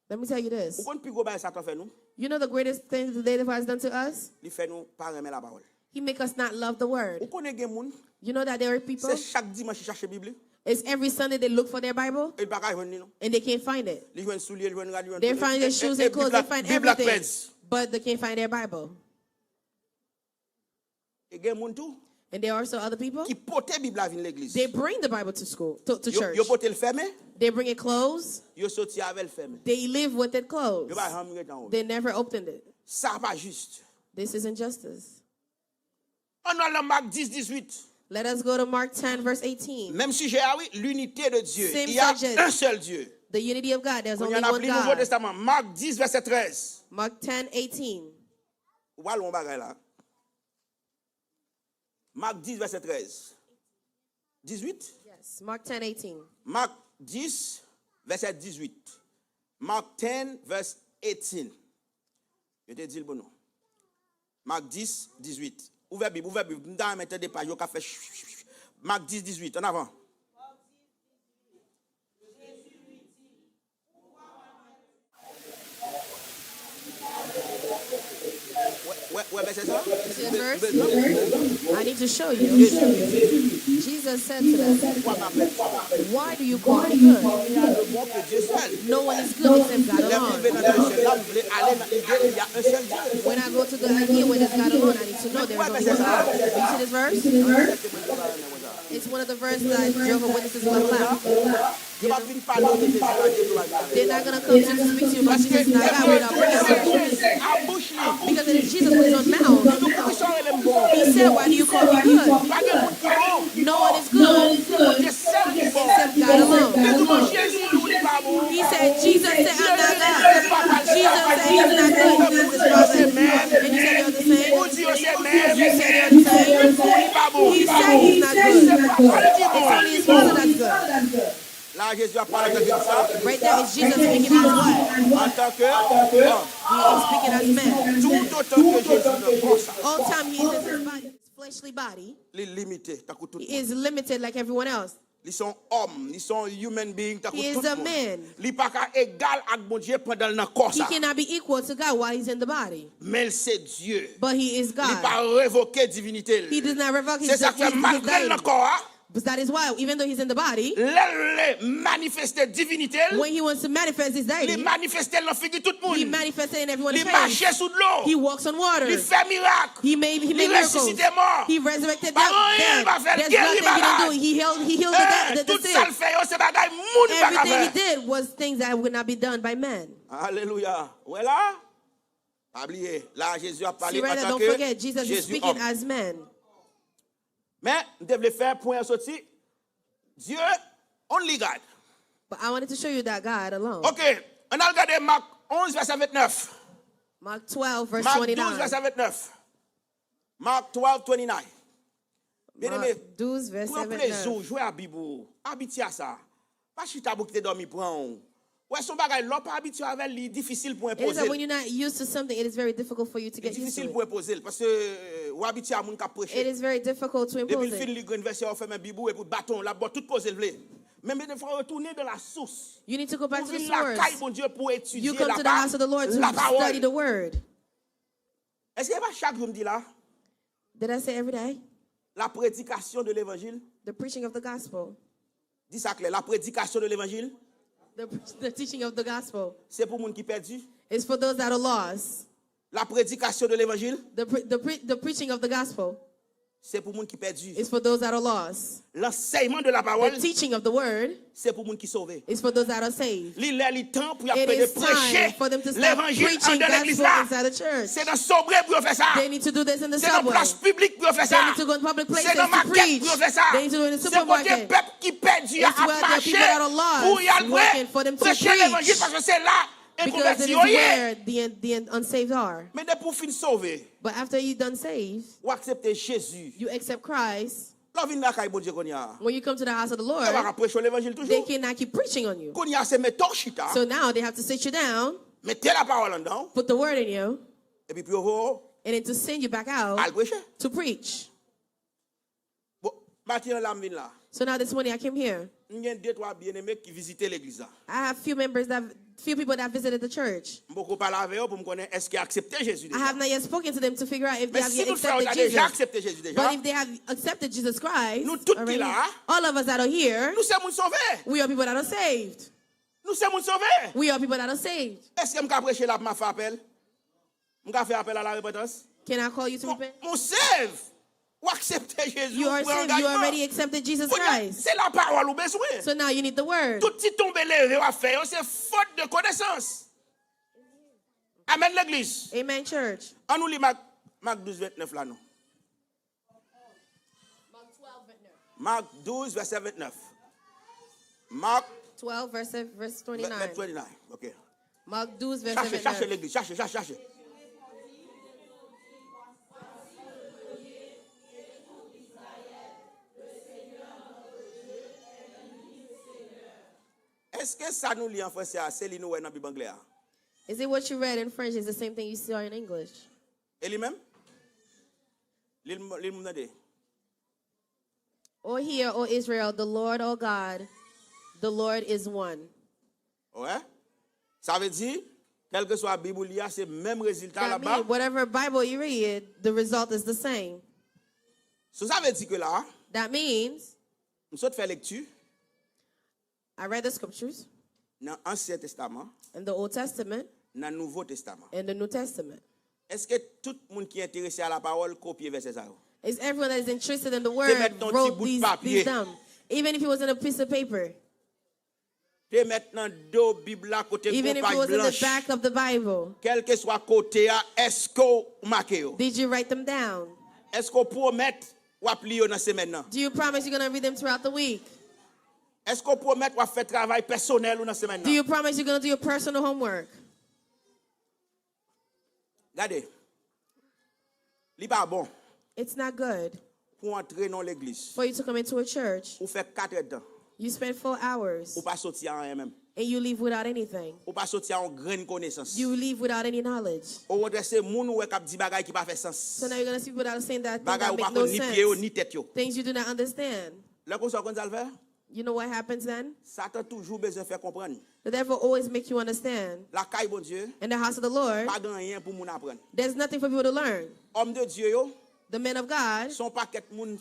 Let me tell you this. Ou konn pi gwo bagay Satan fè nou? You know the greatest thing the devil has done to us? Li fè nou pa renmen lapawòl. He make us not love the word. Ou konnen gen moun, You know that there are people, se chak dimanch li chache Bib li. It's every Sunday they look for their Bible E li pa ka jwenn li non. And they can't find it. Li jwenn soulye, li jwenn rad, li jwenn They tout. Find E- their e- shoes e- and clothes, Bib la- they find Bib la k everything, pèdi. But they can't find their Bible. E gen moun tou And there are also other people, ki pote Bib la vin legliz. They bring the Bible to school, to, to Yo, church. Yo pote l fèmen, They bring it closed. Yo soti avè l fèmen. They live with it closed. Yo pa janm ret anwo. They never opened it. Sa pa jis. This is injustice. Ann al nan Mak dis, dizuit. Let us go to Mark ten, verse eighteen. Menm sijè a, wi, l'unité de Dieu. Same Il y a subject. Un seul Dieu. The unity of God. There's Kounye only a n ap one li Nouvo God. Testaman, Mak dis, vèsè trèz. Mark ten eighteen. Ou pral wè yon bagay la. Mak dis, vèsè trèz. Dizuit? Yes, Mark ten eighteen. Mak dis, vèsè dizuit. Mark ten, verse eighteen. Yo te di l pou nou. Mak dis, dizuit. Ouvè Bib, ouvè Bib. M ta renmen tande paj yo k ap fè ch, ch, ch, ch. Mak dis, dizuit. Ann avan. Wè, wè, wè vèsè sa? See the verse? Bezwen pou I need to show you. Jezi di, Jesus said to them, Poukwa m ap fè sa? Why do you call me good? Il n'y a de bon que Dieu seul. No one is good except God Lè m rive alone. nan Echèl la, m vle ale nan ide il y a un seul Dieu. When I go to the idea where there's God alone, I need to know there is only one God. Do you see this verse? Kèk moun ki pa renmen konsa. It's one of the verses that Jehovah Witnesses love laugh. Yo p ap vin pale w de Jezi pa Jezi yo pa vin pale. They're not going to come to you to speak to you about Jesus is not God without bringing verse. A bouch li. Because it is Jesus with his own mouth. Li di, "Poukisa w rele m bon?" He said, Why do you call me good? Pa gen moun ki bon. No one is good Bondye sèl ki bon. except God alone. Li di, "Bon, Jezi di w li pa bon." He said, Jesus said, I'm not God. Jesus said he's not good. He says his Yo se father. menm. And you said you're the same. Ou di yo se menm. You said you're the same. Ou di w li pa bon. He said he's not good. Se papa l ki It's bon. only his father that's good. La Jezi ap pale antanke ki sa? Right there is Jesus speaking as what? Antanke bòf. He is speaking as man. Toutotan ke Jezi nan kò sa, All time he is in his body, his fleshly body, li limite tankou tout he moun. Is limited like everyone else. Li se yon òm, li se yon human being tankou He is tout a moun. Man. Li pa ka egal ak Bondye pandan l nan kò He sa. Cannot be equal to God while he's in the body. Men l se Dye. But he is Li pa God. Revoke divinite l. He does not revoke his, Se sa k fè his, his malgre l nan deity. Kò a, But that is why, even though he's in the body, lè l vle manifeste divinite l, When he wants to manifest his li deity, Manifeste l nan figi tout moun. He manifested in everyone's Li face. Mache sou dlo. He walks on water. Li fè mirak. He made, he Li made miracles. Resisite mò. He resurrected Pa dead. Anyen l pa fè l. There's Geri nothing he didn't do. malad. He healed, he healed the, dead, the, the Tout sa l sick. Fè yo se bagay Moun pa ka fè. Everything he did was things that would not be done by man. Alelouya. Wè la? Pa bliye. La Jezi ap pale See, right there, don't antanke forget, Jesus is Jezi speaking òm. As man. Men, m te vle fè pwen an soti. Dieu, only God. But I wanted to show you that God alone. Ok, ann al gade Mak onz vèsè ventnèf. Mark twelve, verse Mak twenty-nine. Douz vèsè ventnèf. Mark twelve twenty-nine. Byeneme, Mark twelve, verse pran twenty-nine. Plezi w, jwe a Bib ou. Abitye a sa. Pa chita pou kite dòmi pran w. Wè, se yon bagay, lè w pa abitye avè l, li difisil pou It is enpoze that when l. You're not used to something, it is very difficult for you to Li get used to difisil it. Pou enpoze l, paske euh, w abitye a moun k ap preche. It is very difficult to Depi l impose fin it. Li grenn vèsè, w fèmen Bib ou epi w baton, l ap ba w tout koze l vle. Men men fwa retounen nan lasous. You need to go back Ou to the vin source. Lakay Bondye pou You etidye come to the house of the Lord to study lapawòl. The word. Èske se pa chak jou m di la? Did I say every day? La prédication de l'évangile. The preaching of the gospel. Di sa klè, la prédication de l'évangile. The, the teaching of the gospel. Se pou moun ki pèdi. It's for those that are lost. La prédication de l'évangile. The, pre- the, pre- the preaching of the gospel. Se pou moun ki pèdi. It's for those that are lost. Lansèyman de la pawòl, the teaching of the word, se pou moun ki sove. Is for those that are saved. Li lè, li tan pou y ap pede preche levanjil anndan legliz la. Se nan sobre pou yo fè sa. They need to do this in the subway. Se nan plas piblik pou yo fè sa. They need to go in public places to preach. Se nan makèt pou yo fè sa. They need to do it in the supermarket. Se kote pèp ki pèdi a ap mache pou y al preche levanjil, paske se la enkonvèti yo ye. Because it is where the, the unsaved are. Men depi w fin sove, but after you done saved, w aksepte Jezi. You accept Christ. Lè w vin lakay Bondye kounye a, when you come to the house of the Lord, yo pa ka preche w levanjil toujou. They cannot keep preaching on you. Kounye a, se mete w chita, so now they have to sit you down, mete lapawòl anndan w, put the word in you, epi pou yo voye w, and then to send you back out, al preche, to preach. Bon, maten an la, m vin la. So now this morning I came here. M gen de twa byeneme ki vizite legliz la. I have few members that, few people that visited the church. M poko pale avè yo pou m konnen èske yo aksepte Jezi deja. I have not yet spoken to them to figure out if they have yet accepted Jesus. Men si tout frè yo ta deja aksepte Jezi deja, but if they have accepted Jesus Christ already, nou tout ki la, all of us that are here, nou se moun sove. We are people that are saved. Nou se moun sove. We are people that are saved. Èske m ka preche la pou m ap fè apèl? M ka fè apèl a la repantans? Can I call you to repent? Mon, mon save. Ou aksepte Jezi, ou pran angajman. You are saved. You already accepted Jesus Christ. Kounye a, se lapawòl ou bezwen. So now you need the word. Tout ti tonbe leve w ap fè yo, se fot de konesans. Amèn, legliz. Amen, church. An nou li Mak, Mak douz vennèf la, non. Mak douz, vèsè vennèf. Mak twelve, verse, verse twenty-nine. Vèsè twenty-nine, ok. Mak douz, vèsè vennèf. Chache, chache, legliz, chache, chache, chache. Èske sa nou li an fransè a, se li nou wè nan Bib anglè a? Is it what you read in French is the same thing you saw in English? E li menm? Li l, li l, m tande. O hear, O Israel, the Lord our God, the Lord is one. Wè? Sa vle di, kèlkeswa Bib ou li a, se menm rezilta l ap ba. That means whatever Bible you read, the result is the same. So, sa vle di ke la, that means, m sot fè lekti. I read the scriptures. Nan Ansyen Testaman. In the Old Testament. Nan Nouvo Testaman. In the New Testament. Èske tout moun ki enterese a lapawòl kopye vèsè sa yo? Is everyone that is interested in the word wrote these, these down? Te mèt nan ti bout papye. Even if it was in a piece of paper. Te mèt nan do Bib la kote gon paj blanch. Even if it was in the back of the Bible. Kèlkeswa kote a, èske w make yo? Did you write them down? Èske w pwomèt w ap li yo nan semèn nan? Do you promise you're gonna read them throughout the week? Èske w pwomèt w ap fè travay pèsonèl ou nan semèn nan? Do you promise you're gonna do your personal homework? Gade, li pa bon. It's not good pou w antre nan yon legliz. For you to come into a church. Ou fè kat èdtan. You spend four hours. Ou pa soti a anyen menm. And you leave without anything. Ou pa soti a yon grenn konesans. You leave without any knowledge. Okontrè, se moun ou wè k ap di bagay ki pa fè sans. So now you're gonna see people that are saying that things that make no sense. Bagay ou pa konn ni pye yo, ni tèt yo. Things you do not understand. Lè konsa, w konn sa l fè? You know what happens then? Satan toujou bezwen fè konprann. The devil always make you understand. Lakay Bondye, in the house of the Lord, pa gen anyen pou moun aprann. There's nothing for people to learn. Òm de Dye yo, the men of God, se yon pakèt moun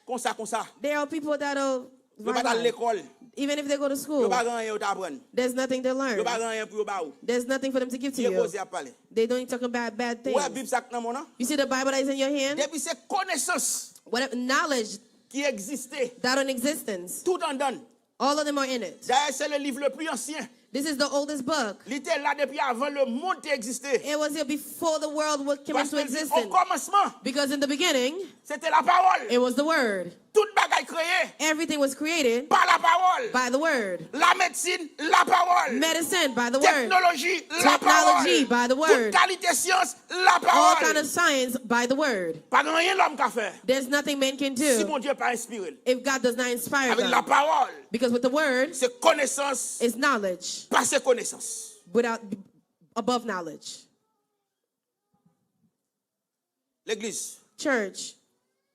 konsa konsa. They are people that are violent. Yo pa t al lekòl. Even if they go to school, yo pa gen anyen yo ta aprann. There's nothing to learn. Yo pa gen anyen pou yo ba ou. There's nothing for them to give to you. Vye koze ap pale. They don't talk about bad things. Ou wè Bib sa k nan men w lan? You see the Bible that is in your hand? Depi se konesans, whatever knowledge, ki egziste, that in existence, tout anndan l. All of them are in it. Dayè, se le liv le pli ansyen. This is the oldest book. Li te la depi avan lemonn te egziste. It was here before the world wa-, came into existence. Paske li di, o kòmansman, because in the beginning, se te lapawòl. It was the Word. Tout bagay kreye, everything was created, pa lapawòl. By the Word. Lamedsin, lapawòl. Medicine, by the Word. Teknoloji, lapawòl. Technology, by the Word. Tout kalite syans, lapawòl. All kind of science, by the Word. Pa gen anyen lòm ka fè, there's nothing man can do, si Bondye pa enspire l. If God does not inspire them. Avèk lapawòl. Because with the Word, se konesans, is knowledge, pase konesans. Without, above knowledge. Legliz. Church.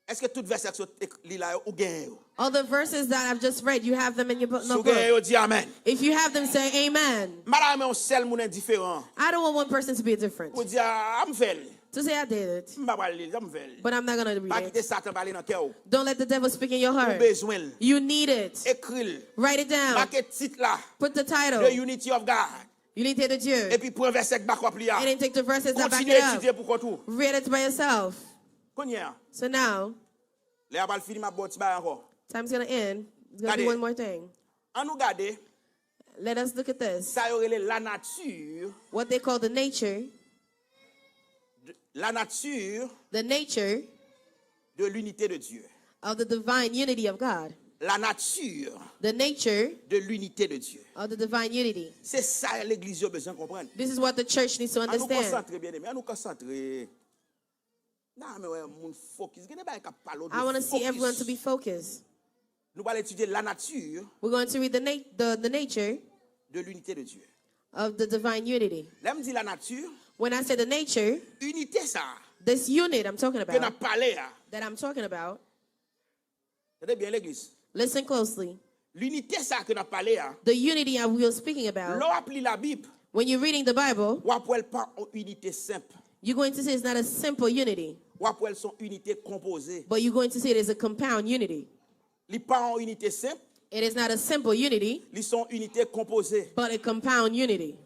Èske tout vèsè k sot ek-, li la yo, ou genyen yo? All the verses that I've just read, you have them in your book, notebook. Si w genyen yo, di amèn. If you have them, say amen. M pa ta renmen yon sèl moun endiferan. I don't want one person to be indifferent. Pou di, "A, m fè l." To say, "I did it." M pa pral li l, sa m fè l. But I'm not gonna read it. Pa kite Satan pale nan kè w. Don't let the devil speak in your heart. Ou bezwen l. You need it. Ekri l. Write it down. Make tit la. Put the title. The Unity of God. Unité de Dieu. Epi pran vèsè k back up li a. And then take the verses that back it up. Kontinye etidye pou kont ou. Read it by yourself. Kounye a. So now, Lè a pral fini, m ap ba w ti bagay ankò. Time's going to end. It's going to be Gade. One more thing. Ann nou gade Let us look at this. Sa yo rele la nature What they call the nature de, la nature the nature de l'unité de Dieu. Of the divine unity of God. La nature The nature de l'unité de Dieu. Of the divine unity. Se sa legliz yo bezwen konprann. This is what the church needs to Ann nou understand. Konsantre, byeneme. Ann nou konsantre. Nan men wè moun fokis. Gen de bagay k ap pale w de I want to see everyone to be fokis. Focused. Nou pral etidye la nature We're going to read the, nat- the, the nature de l'unité de Dieu. Of the divine unity. Lè m di la nature, When I say the nature, inite sa this unit I'm talking ke n about, ap pale a. That I'm talking about, Tande byen legliz. Listen closely. Inite sa ke n ap pale a. The unity I was speaking about. Lè w ap li Labib, When you're reading the Bible, w ap wè l pa yon inite senp. You're going to see it's not a simple unity, W ap wè l se yon inite konpoze. But you're going to see it as a compound unity. Li pa yon inite senp, It is not a simple unity, li se yon inite konpoze. But a compound unity.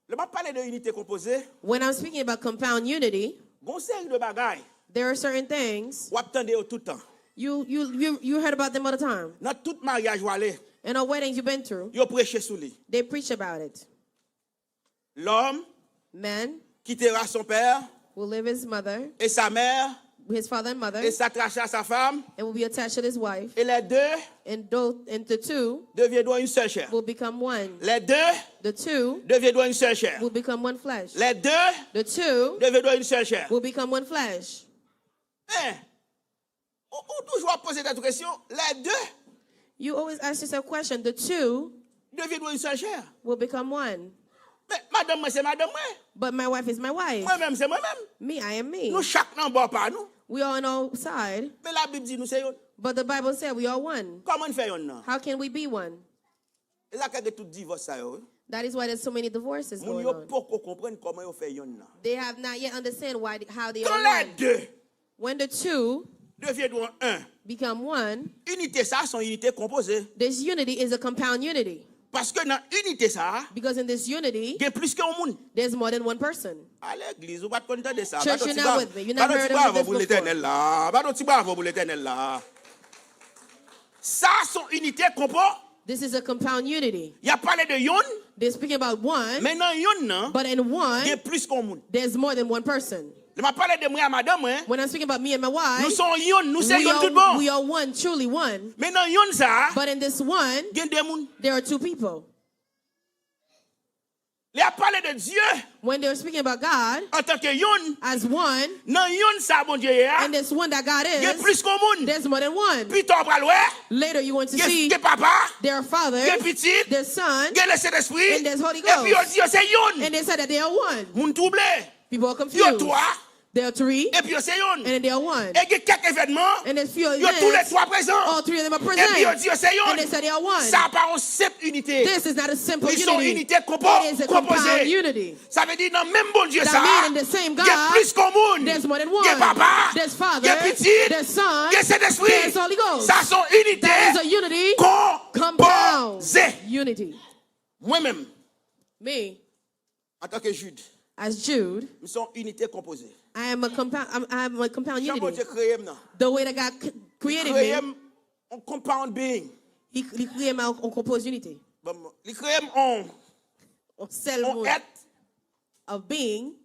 Lè m ap pale de inite konpoze, When I'm speaking about compound unity, gon seri de bagay there are certain things w ap tande yo tout tan. You, you, you, you heard about them all the time. Nan tout maryaj w ale, In all weddings you've been through, yo preche sou li. They preach about it. Lòm Men quittera son père will leave his mother, et sa mère his father and mother, et s'attachera à sa femme, and will be attached to his wife, et les deux and, those, and the two deviendront une seule chair. Will become one. Les deux The two deviendront une seule chair. Will become one flesh. Les deux The two deviendront une seule chair. Will become one flesh. Men, ou, ou toujou ap poze tèt ou kesyon, les deux You always ask yourself a question. The two deviendront une seule chair. Will become one. Men, madanm mwen se madanm mwen. But my wife is my wife. Mwen menm se mwen menm. Me, I am me. Nou chak nan bò pa nou. We are on our side. Men Labib di nou se youn. But the Bible said we are one. Kòman n fè youn nan? How can we be one? E sa k fè gen tout divòs sa yo, wi. That is why there's so many divorces Moun going yo on. Poko konprann kòman yo fè youn nan. They have not yet understand why how they Quand are les one. Deux When the two deviendront un, become one, inite sa se yon inite konpoze. This unity is a compound unity. Paske nan inite sa a, Because in this unity, gen plis ke yon moun. There's more than one person. A legliz, ou pa t konn tande sa. Church, you're not with me. You're not Bat yon ti heard bravo of pou this before. Letènèl la. Bat yon ti bravo pou Letènèl la. Sa se yon inite konpo. This is a compound unity. Y ap pale de youn, They're speaking about one, men nan youn nan, but in one, gen plis ke yon moun. There's more than one person. Lè m ap pale de mwen a madanm mwen, When I'm speaking about me and my wife, nou se yon youn, nou se we, youn are, tout bon. We are one, truly one. Men nan youn sa a, But in this one, gen de moun. There are two people. Lè y ap pale de Dye When they're speaking about God antanke youn, as one, nan youn sa Bondye ye a, and this one that God gen is, plis ke yon moun. There's more than one. Pita w pral wè, Later you're going to gen, see gen papa, their father, gen pitit, their son, gen Lesentespri, and there's Holy epi yo Ghost. Di yo se youn. And they said that they are one. Moun twouble. People are Yo confused. Twa, There are three, epi yo se youn. And they are one. E gen kèk evènman, And a few yo tou lè events, twa prezan. All three of them are Epi yo present. Di yo se youn. And they said they are one. Sa pa yon senp inite. This is not a simple Li se yon unity. Inite konpo-, It is a konpoze. Compound unity. Sa vle di nan menm Bondye That sa a, mean in the same gen God, plis ke yon moun. There's more than one. Gen papa, There's father, gen pitit, there's son, gen Sentespri. There's Holy Ghost. Sa se yon inite That is a unity konpoze. Compound unity. Mwen menm, Me, antanke Jid, as Jude, m se yon inite konpoze. I am a compound. I'm, I'm a compound Jan unity. Bondye kreye m nan. The way that God c- created Kreye me, m yon compound being. He, he created my own composed unity. Bon, li kreye m yon, A cell yon would èt of being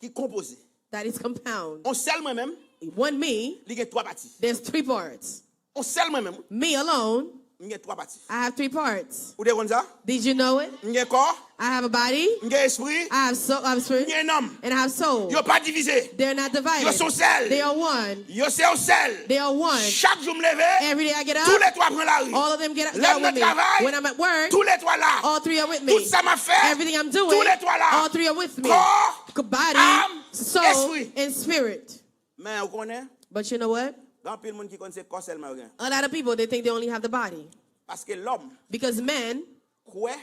ki konpoze. That is compound. Yon sèl mwen menm, One me, li gen twa pati. There's three parts. Yon sèl mwen menm, Me alone, m gen twa pati. I have three parts. Ou te konn sa? Did you know it? M gen kò, I have a body, m gen espri, I have soul, I have m spirit, gen nanm. And I have soul. Yo pa divize. They're not Yo divided. se yon sèl. They are one. Yo se yon sèl. They are one. Chak jou m leve, Every day I get tou up, lè twa pran lari. All of them get up, Lè get out m with nan me. Travay, When I'm at work, tou lè twa la. All three are with Tout me. Sa m ap fè, Everything I'm tou doing, lè twa la. All three are with me. Kò, Body, âme, soul, esprit. And spirit. Men ou konnen, But you know what? gen anpil moun ki konn se kò sèlman yo gen. A lot of people, they think they only have the body. Paske lòm Because men, kwè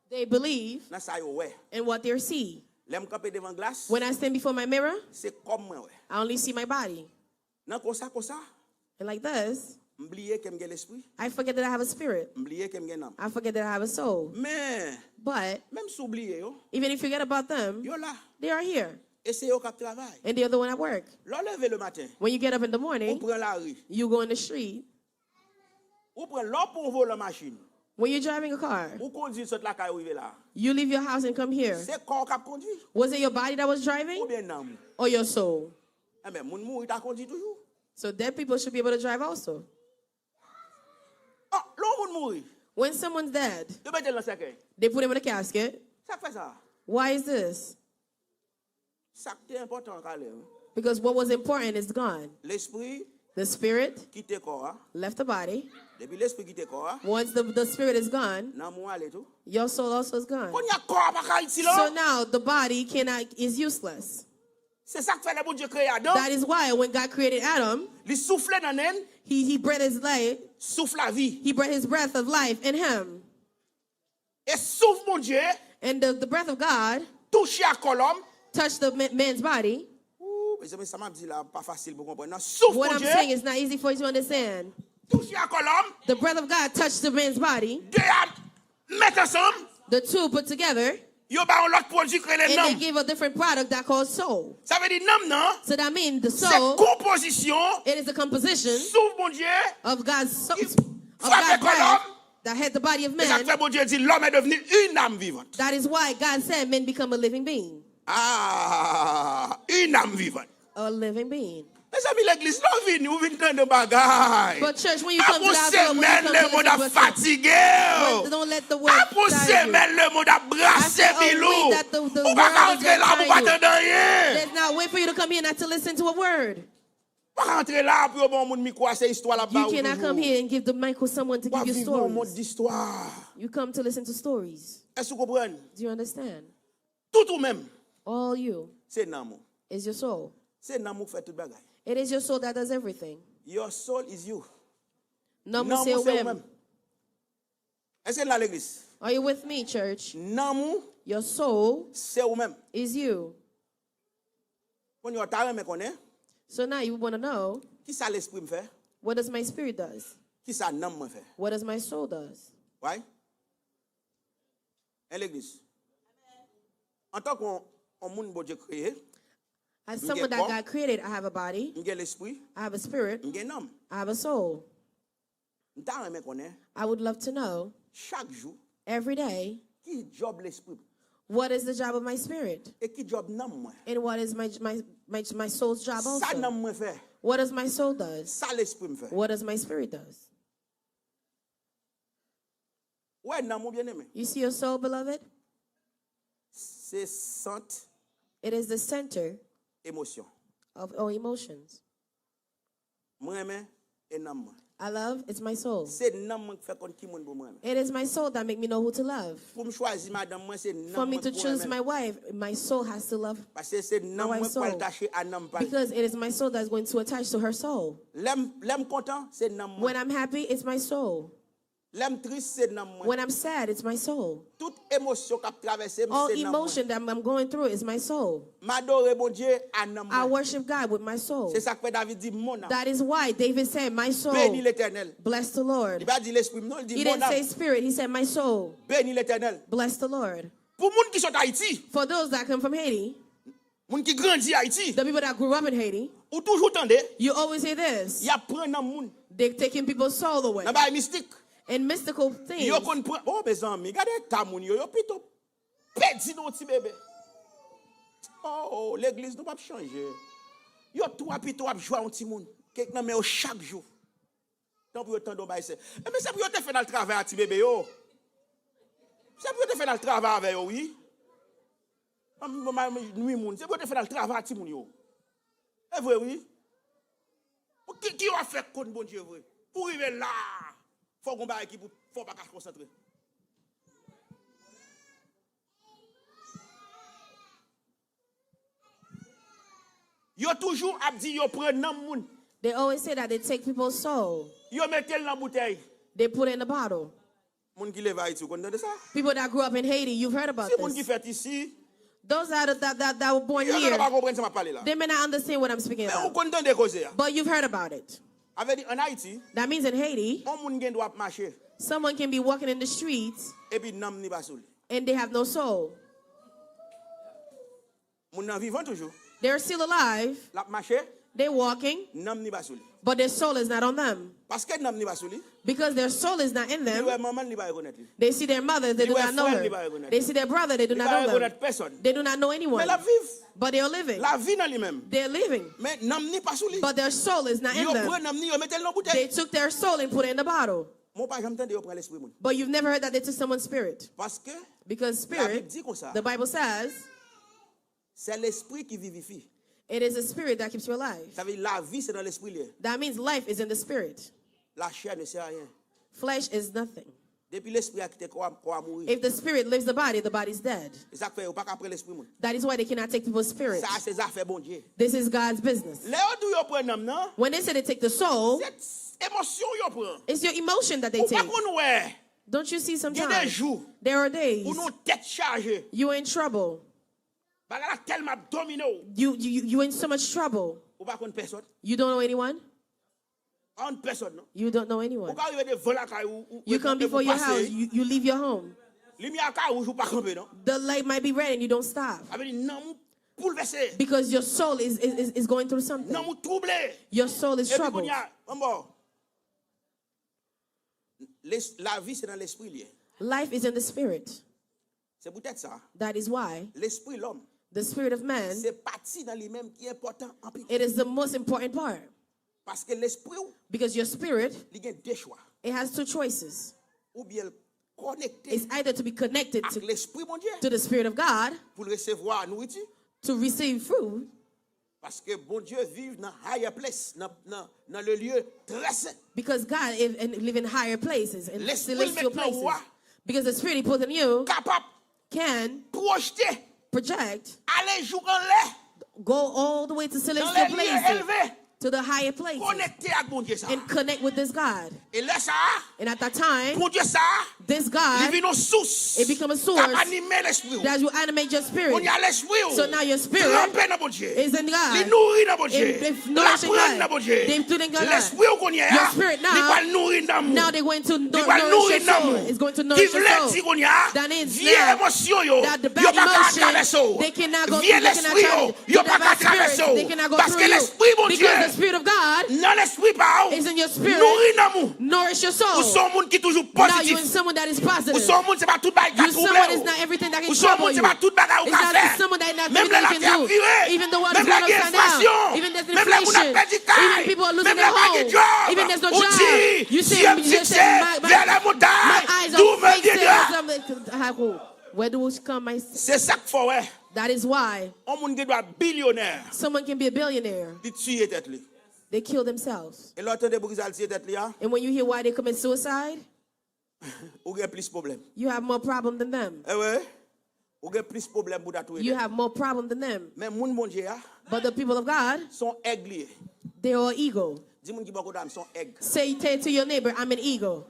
they believe nan sa yo wè. In what they see. Lè m kanpe devan glas, When I stand before my mirror, se kò m mwen wè. I only see my body. Nan konsa, konsa, And like this, m bliye ke m gen lespri, I forget that I have a spirit. M bliye ke m gen nanm. I forget that I have a soul. Men, But menm si w bliye yo, even if you forget about them, yo la. They are here. E se yo k ap travay. And the other one at work. Lè w leve le maten, When you get up in the ou morning, pran lari. You go in the street. Ou pran, lè w pran volan machin. When you're driving a car, Ou kondui sot lakay ou rive la. You leave your house and come here. Se kò w k ap kondui. Was it your body that was driving Oubyen nanm. Or your soul? Enben, moun mouri ta kondui toujou. So dead people should be able to drive also. Oh, lè yon moun mouri, When someone's dead, yo mete l nan sèkèy. They put him in a casket. Sa k fè sa? Why is this? Sa k te enpòtan an k ale. Because what was important is gone. Lespri The spirit kite kò a. Left the body. Depi lespri kite kò a, Once the, the spirit is gone, nanm ou ale tou. Your soul also is gone. Kounye a kò a pa ka itil. So now the body cannot is useless. Se sa k fè lè Bondye kreye Adan, That is why when God created Adam, li soufle nan nen l, he, he breathed his life, souf lavi. He breathed his breath of life in him. E souf Bondye And the, the breath of God touche a kò lòm. Touched the ma- man's body. Ooh, mezanmi, sa m ap di la pa fasil pou konprann. Nan souf What I'm Bondye saying is not easy for you to understand. Touche a kò lòm. The breath of God touched the man's body. De a met ansanm. The two put together, Yo ba yon lòt pwodui k rele and they nanm. Gave a different product that called soul. Sa vle di nanm nan So that means the se soul, konpozisyon It is a composition souf Bondye of God's soul, ki of frape God kò lòm. Breath that hit the body of E sa k man. Fè Bondye di l'homme est devenu une âme vivante. That is why God said men become a living being. Ah, une âme vivante. A living being. Mezanmi, legliz, lè w vini, ou vin tande bagay. But church, when you Apre come to yon the house, when semèn, you le come moun to ap listen to fatige w. But don't let the word Apre yon tire you. Semèn, le moun ap brase After a bil ou. Week that the, the Ou pa ka world is antre la pou pa tire you. Tande anyen. There's not a way for you to come here not to listen to a word. Ou pa ka antre la pou yo ban yon moun mikwo a, se istwa l ap ba You ou cannot come toujou. Here and give the micro someone to W ap give you viv yon mond stories. Distwa. You come to listen to stories. Èske w konprann? Do you understand? Tout ou menm, All you se nanm ou. Is your soul. Se nanm ou k fè tout bagay. It is your soul that does everything. Your soul is you. Nanm ou Nanm se ou ou se ou menm. Menm. Èske n la legliz? Are you with me, church? Nanm ou Your soul se ou menm. Is you. Kounye a w ta renmen konnen So now you want to know ki sa lespri m fè. What does my spirit does? Ki sa nanm mwen fè. What does my soul does? Why? En legliz. Antanke yon, yon moun Bondye kreye, As M someone gen that kò. God created, I have a body, M gen lespri, I have a spirit, M gen nanm. I have a soul. M ta renmen konnen I would love to know chak jou every day ki djòb lespri m what is the job of my spirit e ki djòb nanm mwen. And what is my my my, my soul's job Sa also? Nanm mwen fè. What does my soul does? Sa lespri m fè. What does my spirit does? Ou wè nanm ou, byeneme? You see your soul, beloved? Se sant It is the center emosyon. Of all emotions. Mwen renmen e nanm mwen. I love, it's my soul. Se nanm mwen ki fè konn ki moun pou mwen renmen. It is my soul that make me know who to love. Pou m chwazi madanm mwen, se nanm For me mwen to pou choose renmen. My wife, my soul has to love Paske se nanm my mwen k pral soul. Tache a nanm pa l. Because it is my soul that's going to attach to her soul. Lè m lè m kontan, se nanm mwen. When I'm happy, it's my soul. Lè m tris, se nanm mwen. When I'm sad, it's my soul. Tout emosyon k ap travèse m, All se nanm emotion mwen. That I'm going through is my soul. M adore Bondye a nanm I mwen. Worship God with my soul. Se sa k fè David di, mon âme. That is why David said, my soul. Bénis l'Éternel. Bless the Lord. Li pa di lespri m non, li di, He mon didn't say âme. Spirit, he said, my soul. Bénis l'Éternel. Bless the Lord. Pou moun ki sot Ayiti, For those that come from Haiti, moun ki grandi Ayiti, the people that grew up in Haiti, ou toujou tande, you always hear this. Y ap pran nanm moun. They're taking people's soul away. Nan bagay mistik. And mystical things. Yo konn pran, oh, mezanmi, gade eta moun yo, yo pito pèdi nan yon ti bebe. Oh, legliz, nou p ap chanje. Yo twa pito ap jwe a yon timoun. Kèk nan men yo chak jou. Tanpri yo tande yon bagay se. Enben, se pou yo te fè n al travay a ti bebe yo. Se pou yo te fè n al travay avè yo, wi. Mwen, mwen, mwen, nwi moun. Se pou yo te fè n al travay a timoun yo. E vre, wi. Pou ki, ki w ap fè konn Bondye vre? Pou w rive la, fò w gon bagay ki pou fè w pa ka konsantre. Yo toujou ap di yo pran nanm moun. They always say that they take people's soul. Yo mete l nan boutèy. They put it in a bottle. Moun ki leve Ayiti, ou konn tande sa? People that grew up in Haiti, you've heard about Se moun ki this. Fèt isi. Those that, that, that, that were born Yo here, pa konprann sa m ap pale la. They may not understand what I'm speaking Men ou about. Konn tande koze a. But you've heard about it. A Vle di, an Ayiti, That means in Haiti, yon moun gen dwa ap mache, someone can be walking in the streets epi nanm li pa sou li. And they have no soul. Moun nan vivan toujou. They're still alive. L ap mache, They're walking, nanm li pa sou li. But their soul is not on them. Paske nanm li pa sou li, Because their soul is not in li wè them, manman li pa rekonèt li. They see their mother, they Li do wè not know frè l, li pa her. rekonèt They li. See their brother, they do Li not pa know them. Rekonèt pèsòn. They do not know anyone. Men l ap viv. But they are living. Lavi nan li menm. They're living. Men nanm li pa sou li. But their soul is not in Yo them. Pran nanm li, yo mete l nan boutèy. They took their soul and put it in the bottle. Mwen pa janm tande yo pran lespri moun. But you've never heard that they took someone's spirit. Paske Because Labib spirit, di konsa, the Bible says, se lespri ki vivifi. It is a spirit that keeps you alive. Sa vle di lavi se nan lespri li ye. That means life is in the spirit. Lachè ne sè ayen. Flesh is nothing. Depi lespri a kite kò a, kò a mouri. If the spirit leaves the body, the body's dead. E sa k fè yo pa ka pran lespri moun. That is why they cannot take people's spirit. Sa se zafè Bondye. This is God's business. Lè yo di yo pran nanm nan, When they say they take the soul, se emosyon yo pran. It's your emotion that they Ou pa take. Konn wè. Don't you see Gen de sometimes? Jou There are days ou nan tèt chaje. You're in trouble. Bagay la tèlman ap domine w. You, you, you- you're in so much trouble. Ou pa konn pèsòn. You don't know anyone? Pa konn pèsòn non. You don't know Ou anyone. Ka rive devan lakay ou, ou, You ou- come ou before your pase. House, you, you leave your home. Limyè a ka wouj ou pa kanpe non. The light might be red and you don't stop. Sa vle di nanm ou boulvèse. Because your soul is, is, is, is going through something. Nanm ou twouble. Your soul is Epi troubled. Kounye a, anbò. Les- Lavi se nan lespri li ye. Life is in the spirit. Se poutèt sa, That is why lespri lòm the spirit of man, se pati nan li menm ki enpòtan anpil. It is the most important part. Paske lespri w, Because your spirit, li gen de chwa. It has two choices. Oubyen l konekte It's either to be connected ak to, lespri Bondye to the spirit of God, Pou l resevwa nouriti. To receive food, Paske Bondye viv nan higher place, nan, nan, nan le lieu très saint. Because God is, and live in higher places, in Lespri l celestial met nan ou places. A Because the spirit He put in you kapab Can pwojte, project, ale jouk anlè, go all the way to nan celestial le lieu places, elve, To the higher places, konekte ak Bondye sa. And connect with this God. E lè sa a, And at that time, Bondye sa a, This God, li vin yon sous It become a k source ap anime lespri w. That you animate your spirit. Kounye a lespri w So now your spirit tranpe nan Bondye. Is in God. Li nouri nan Bondye. It, it nourishing L aprann God. Nan Bondye. They student God. Lespri w kounye a, Your spirit now, li pral nouri nanm ou. Now they're going to Li nour- pral nourish nouri your nanm soul. Ou. It's going to Ki nourish your vle soul. Di kounye a, That means vye now emosyon yo, that the yo bad pa ka emotion, travèse w. They cannot go Vye through. They cannot lespri yo, try to yo do pa that ka bad travèse spirit. They w. Cannot go Paske through you. Lespri Bondye Because the spirit of God nan lespri pa w is in your spirit. Nouri nanm ou. Nourish your soul. Ou se yon moun ki toujou Now you're pozitif. Someone that is positive. Ou se yon moun se pa tout bagay ka You're twouble someone w. Is not everything that can Ou se yon trouble moun se you. pa tout bagay ou It's ka not fè. Someone that not Menm lè everything you latè can ap do. Vire, Even the world menm is lè going gen upside down. Enflasyon, Even there's menm lè moun ap inflation. Pèdi kay, Even people are losing menm their lè pa gen home. djòb, Even there's no ou job. Di, You say, Zye m you say, fikse my, my, vè lè montay, my eyes Doumè are fixed. Vyedra. Where do we come, my Se sa k fè w wè. That is why Yon moun gen dwa bilyonè. Someone can be a billionaire. Li tiye tèt li. They kill themselves. E lè w tande poukisa l tiye tèt li a? And when you hear why they commit suicide, Ou gen plis pwoblèm. You have more problem than them. Ewe, ou gen plis pwoblèm pou w ta touye tèt ou. You have more problem than them. Men moun Bondye a. But the people of God, se yon èg li ye. They are eagle. Di moun ki bò kote a, m se yon èg. Say to your neighbor, I'm an eagle.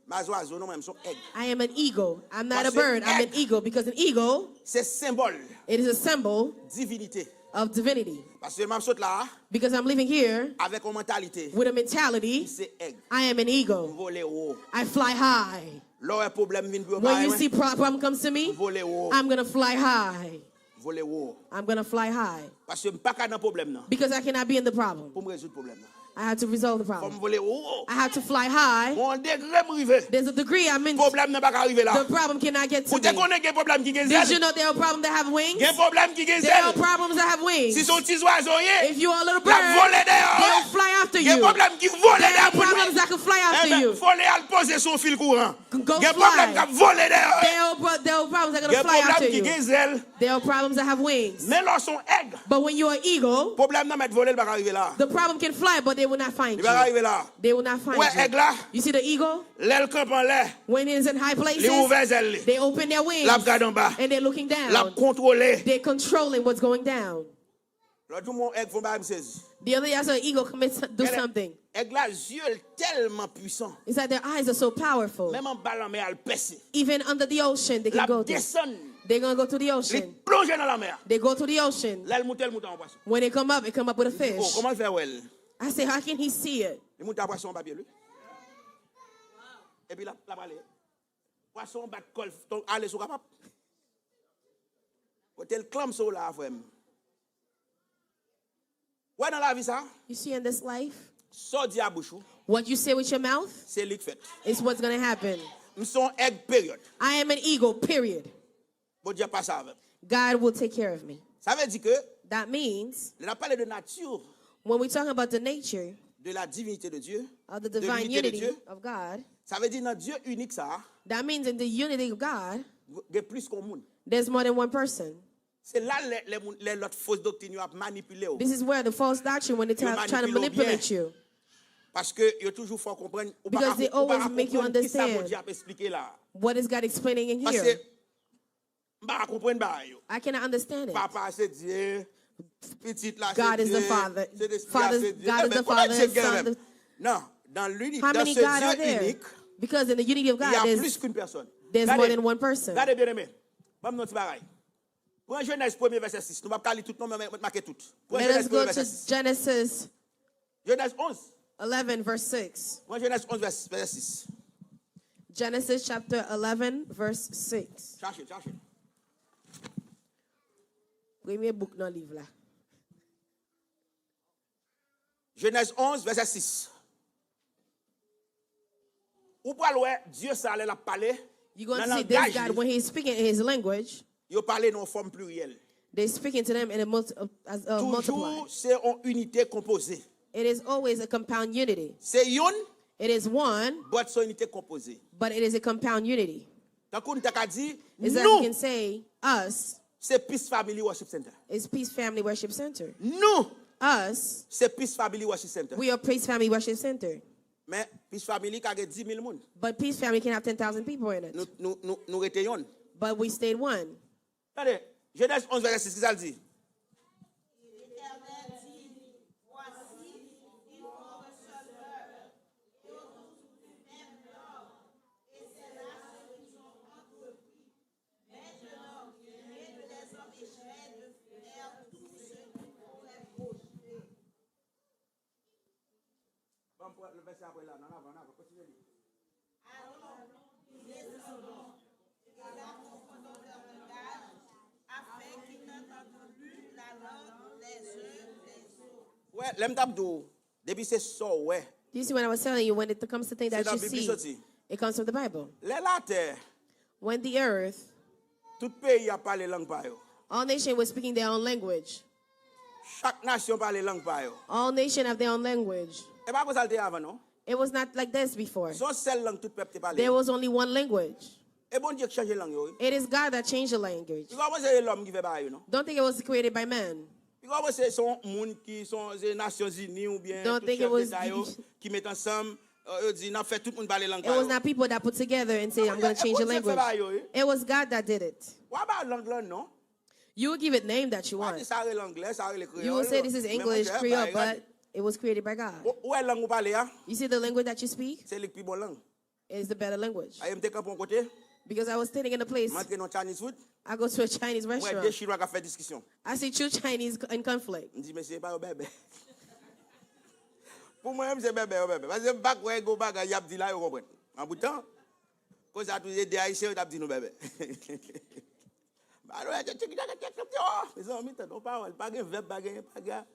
M pa zwazo non, mwen, m se yon èg. I am an eagle. I'm not a Paske bird. I'm an èg, eagle because an eagle, se senbòl, it is a symbol, divinite. Of divinity. Paske m ap sot la a. Because I'm living here Avèk yon mantalite. With a mentality, M se èg. I am an M eagle. Vole wo. I fly high. Lè w wè pwoblèm vin pou yo. When you see problem comes to me, M vole wo. I'm gonna fly high. Vole wo. I'm gonna fly high. Paske m pa ka nan pwoblèm nan. Because I cannot be in the problem. Pou m rezoud pwoblèm nan. I had to resolve the Fò m problem. Vole wo. I had to fly high. Bon, degre m rive. There's a degree I'm in. Pwoblèm nan pa ka rive la. The problem cannot get to Ou te me. Konnen gen pwoblèm ki gen Did zèl? You know there are problems that have wings? Gen pwoblèm ki gen zèl. There are problems that have wings. Si se yon ti zwazo w ye, If you are a little l ap vole bird, dèyè w. They'll fly after Gen you. Pwoblèm ki vole There dèyè are pou nou. Problems that can fly after Enben, you. Vole al poze sou yon fil kouran. Go Gen pwoblèm fly. K ap vole dèyè w. There are, pro- there are problems that are going to Gen fly pwoblèm after ki you. Gen zèl. There are problems that have wings. Men lè w se yon èg, But when you are eagle, Pwoblèm nan mèt vole, l pa ka rive la. The problem can fly, but they will not find Li pa ka you. Rive la. They will not find Ou wè you. Èg la? You see the eagle? Lè l kanpe anlè, When it is in high places, li ouvè zèl li. They open their wings. L ap gade anba. And they're looking down. L ap kontwole. They're controlling what's going down. Lòt jou, mwen, èg fè yon bagay m sezi. The other day, I saw an eagle commit, do something. Èg la, zye l tèlman pwisan. It's that their eyes are so powerful. Menm anba lanmè a l pèse. Even under the ocean, they L can ap go through. Desann. They're going to go through the Li ocean. Plonje nan lanmè a. They go through the ocean. Lè l monte, l monte an pwason. When they come up, they come up with a Li di, oh, fish. Kòman l fè wè l? I say, how can he see it? Li monte a pwason anba pye l, wi. Epi l ap, l ap ale. Pwason an bat kò l, ale sou kapap. Kote l klanm sou w la a, frè m? Wè nan lavi sa, You see, in this life, sa w di a bouch ou, what you say with your mouth se li k fèt. Is what's going to happen. M se yon èg, peryòd. I am an eagle, period. Bondye ap pase avè m. God will take care of me. Sa vle di ke That means lè n ap pale de nati, when we talk about the nature de la divinité de Dieu, of the de divine l'unité de unity Dieu, of God, sa vle di nan Dye inik sa a, that means in the unity of God, gen plis ke yon moun. There's more than one person. Se la lè, lè, moun- lè lòt fos doktrin yo ap manipile w. This is where the false doctrine, when they Yo try, try to manipile w byen. Manipulate you, Paske yo toujou fè w konprann ou pa ka because they ou pa ka always make you konprann kisa understand Bondye ap eksplike la. What is God explaining in Paske here? M pa ka konprann bagay yo. I cannot understand it. Papa se Dye, pitit la se God is the Dye, Father. Sentespri a Father, se Dye. God is Enben, the konbyen Father Dye and gen Son. menm? The, Non, dans l'unité, how dans many ce God are Dieu there? unique, Because in the unity of il y a God, there's, plus qu'une personne. There's more Gade, than one person. Gade byen enmen. Ban m yon ti bagay. Pran Jenèz premye vèsè sis. Nou p ap ka li tout non, men mwen make tout. Pran Let us Jenèz go premye to vèsè sis. Genesis Jenèz onz. eleven, verse six. Pran Jenèz onz vès- vèsè sis. Genesis chapter eleven, verse six. Chache, chache. Premye bouk nan liv la. Jenèz onz vèsè sis. Ou pral wè Dye sa lè l ap pale You're going nan to see this langaj God li, when he's speaking in his language. Yo pale nan yon fòm pliryèl. They're speaking to them in a multi, uh, as a multiply. Toujou se yon inite konpoze. It is always a compound unity. Se youn, It is one, but se yon inite konpoze. But it is a compound unity. Tankou n ta ka di, It's like you nou can say us se Peace Family Worship Center. Is Peace Family Worship Center. Nou Us se Peace Family Worship Center. We are Peace Family Worship Center. Men Peace Family ka gen dis mil moun. But Peace Family can have ten thousand people in it. Nou, nou, nou, nou rete youn. But we stayed one. Tande, Jenèz onz vèsè sis, ki sa l di? L'Éternel dit, Voici, ils font un seul peuple, et on tous du même nom, et c'est là ce qu'ils ont entrepris. Maintenant, Dieu ne les empêcherait de faire tout ce qu'ils auraient projeté. Ban m pran vèsè apre la, nan avan, nan avan, kontinye li. Allons, descendons, et là confondons leurs langages, afin qu'ils n'entendent plus la langue les uns des autres. Wè, lè m t ap di w, depi se sa w wè, You see what I was telling you, when it comes to things se that nan you Bib li see, soti. It comes from the Bible. Lè latè, When the earth, tout peyi ap pale lang pa yo. All nations were speaking their own language. Chak nasyon pale lang pa yo. All nations have their own language. E pa konsa l te ye avan, non. It was not like this before. Se yon sèl lang tout pèp te pale. There was only one language. E Bondye k chanje lang yo, wi. It is God that changed the language. Piga w panse se lòm ki fè bagay yo, non. Don't think it was created by man. Piga w panse se yon moun ki, se yon, se Nasyonzini oubyen Don't tout think it chèf was deta yo ki met ansanm, euh, yo di, n ap fè tout moun pale lang It pa was yo. Not people that put together and say, I'm going to change the Bondye k fè language. Bagay yo, wi. It was God that did it. W a ba lang lan non. You will give it name that you W a want. Di sa rele anglè, sa rele kreyòl. You will say this is Men English, monchè, Creole, bagay yo. But it was created by God. Ou, ou wè lang ou pale a, You see the language that you speak se li k pi bon lang. Is the better language. Aye, m te kanpe yon kote, Because I was standing in a place, m antre nan Chinese food, I go to a Chinese m wè restaurant. De Chinwa k ap fè diskisyon. I see two Chinese in conflict. M di, mesye, pa yo bèbè. Pou mwen menm, se bèbè yo bèbè. Paske m pa kwè gen yon bagay y ap di la, yo konprann. An bout tan, koze a tou, se de Ayisyen yo t ap di nou bèbè. Ba nou wè, tchèk, tchèk, tchèk, tchèk, tchèk, oh, mezanmi, tande yon pawòl, pa gen vèb, pa gen, pa gen.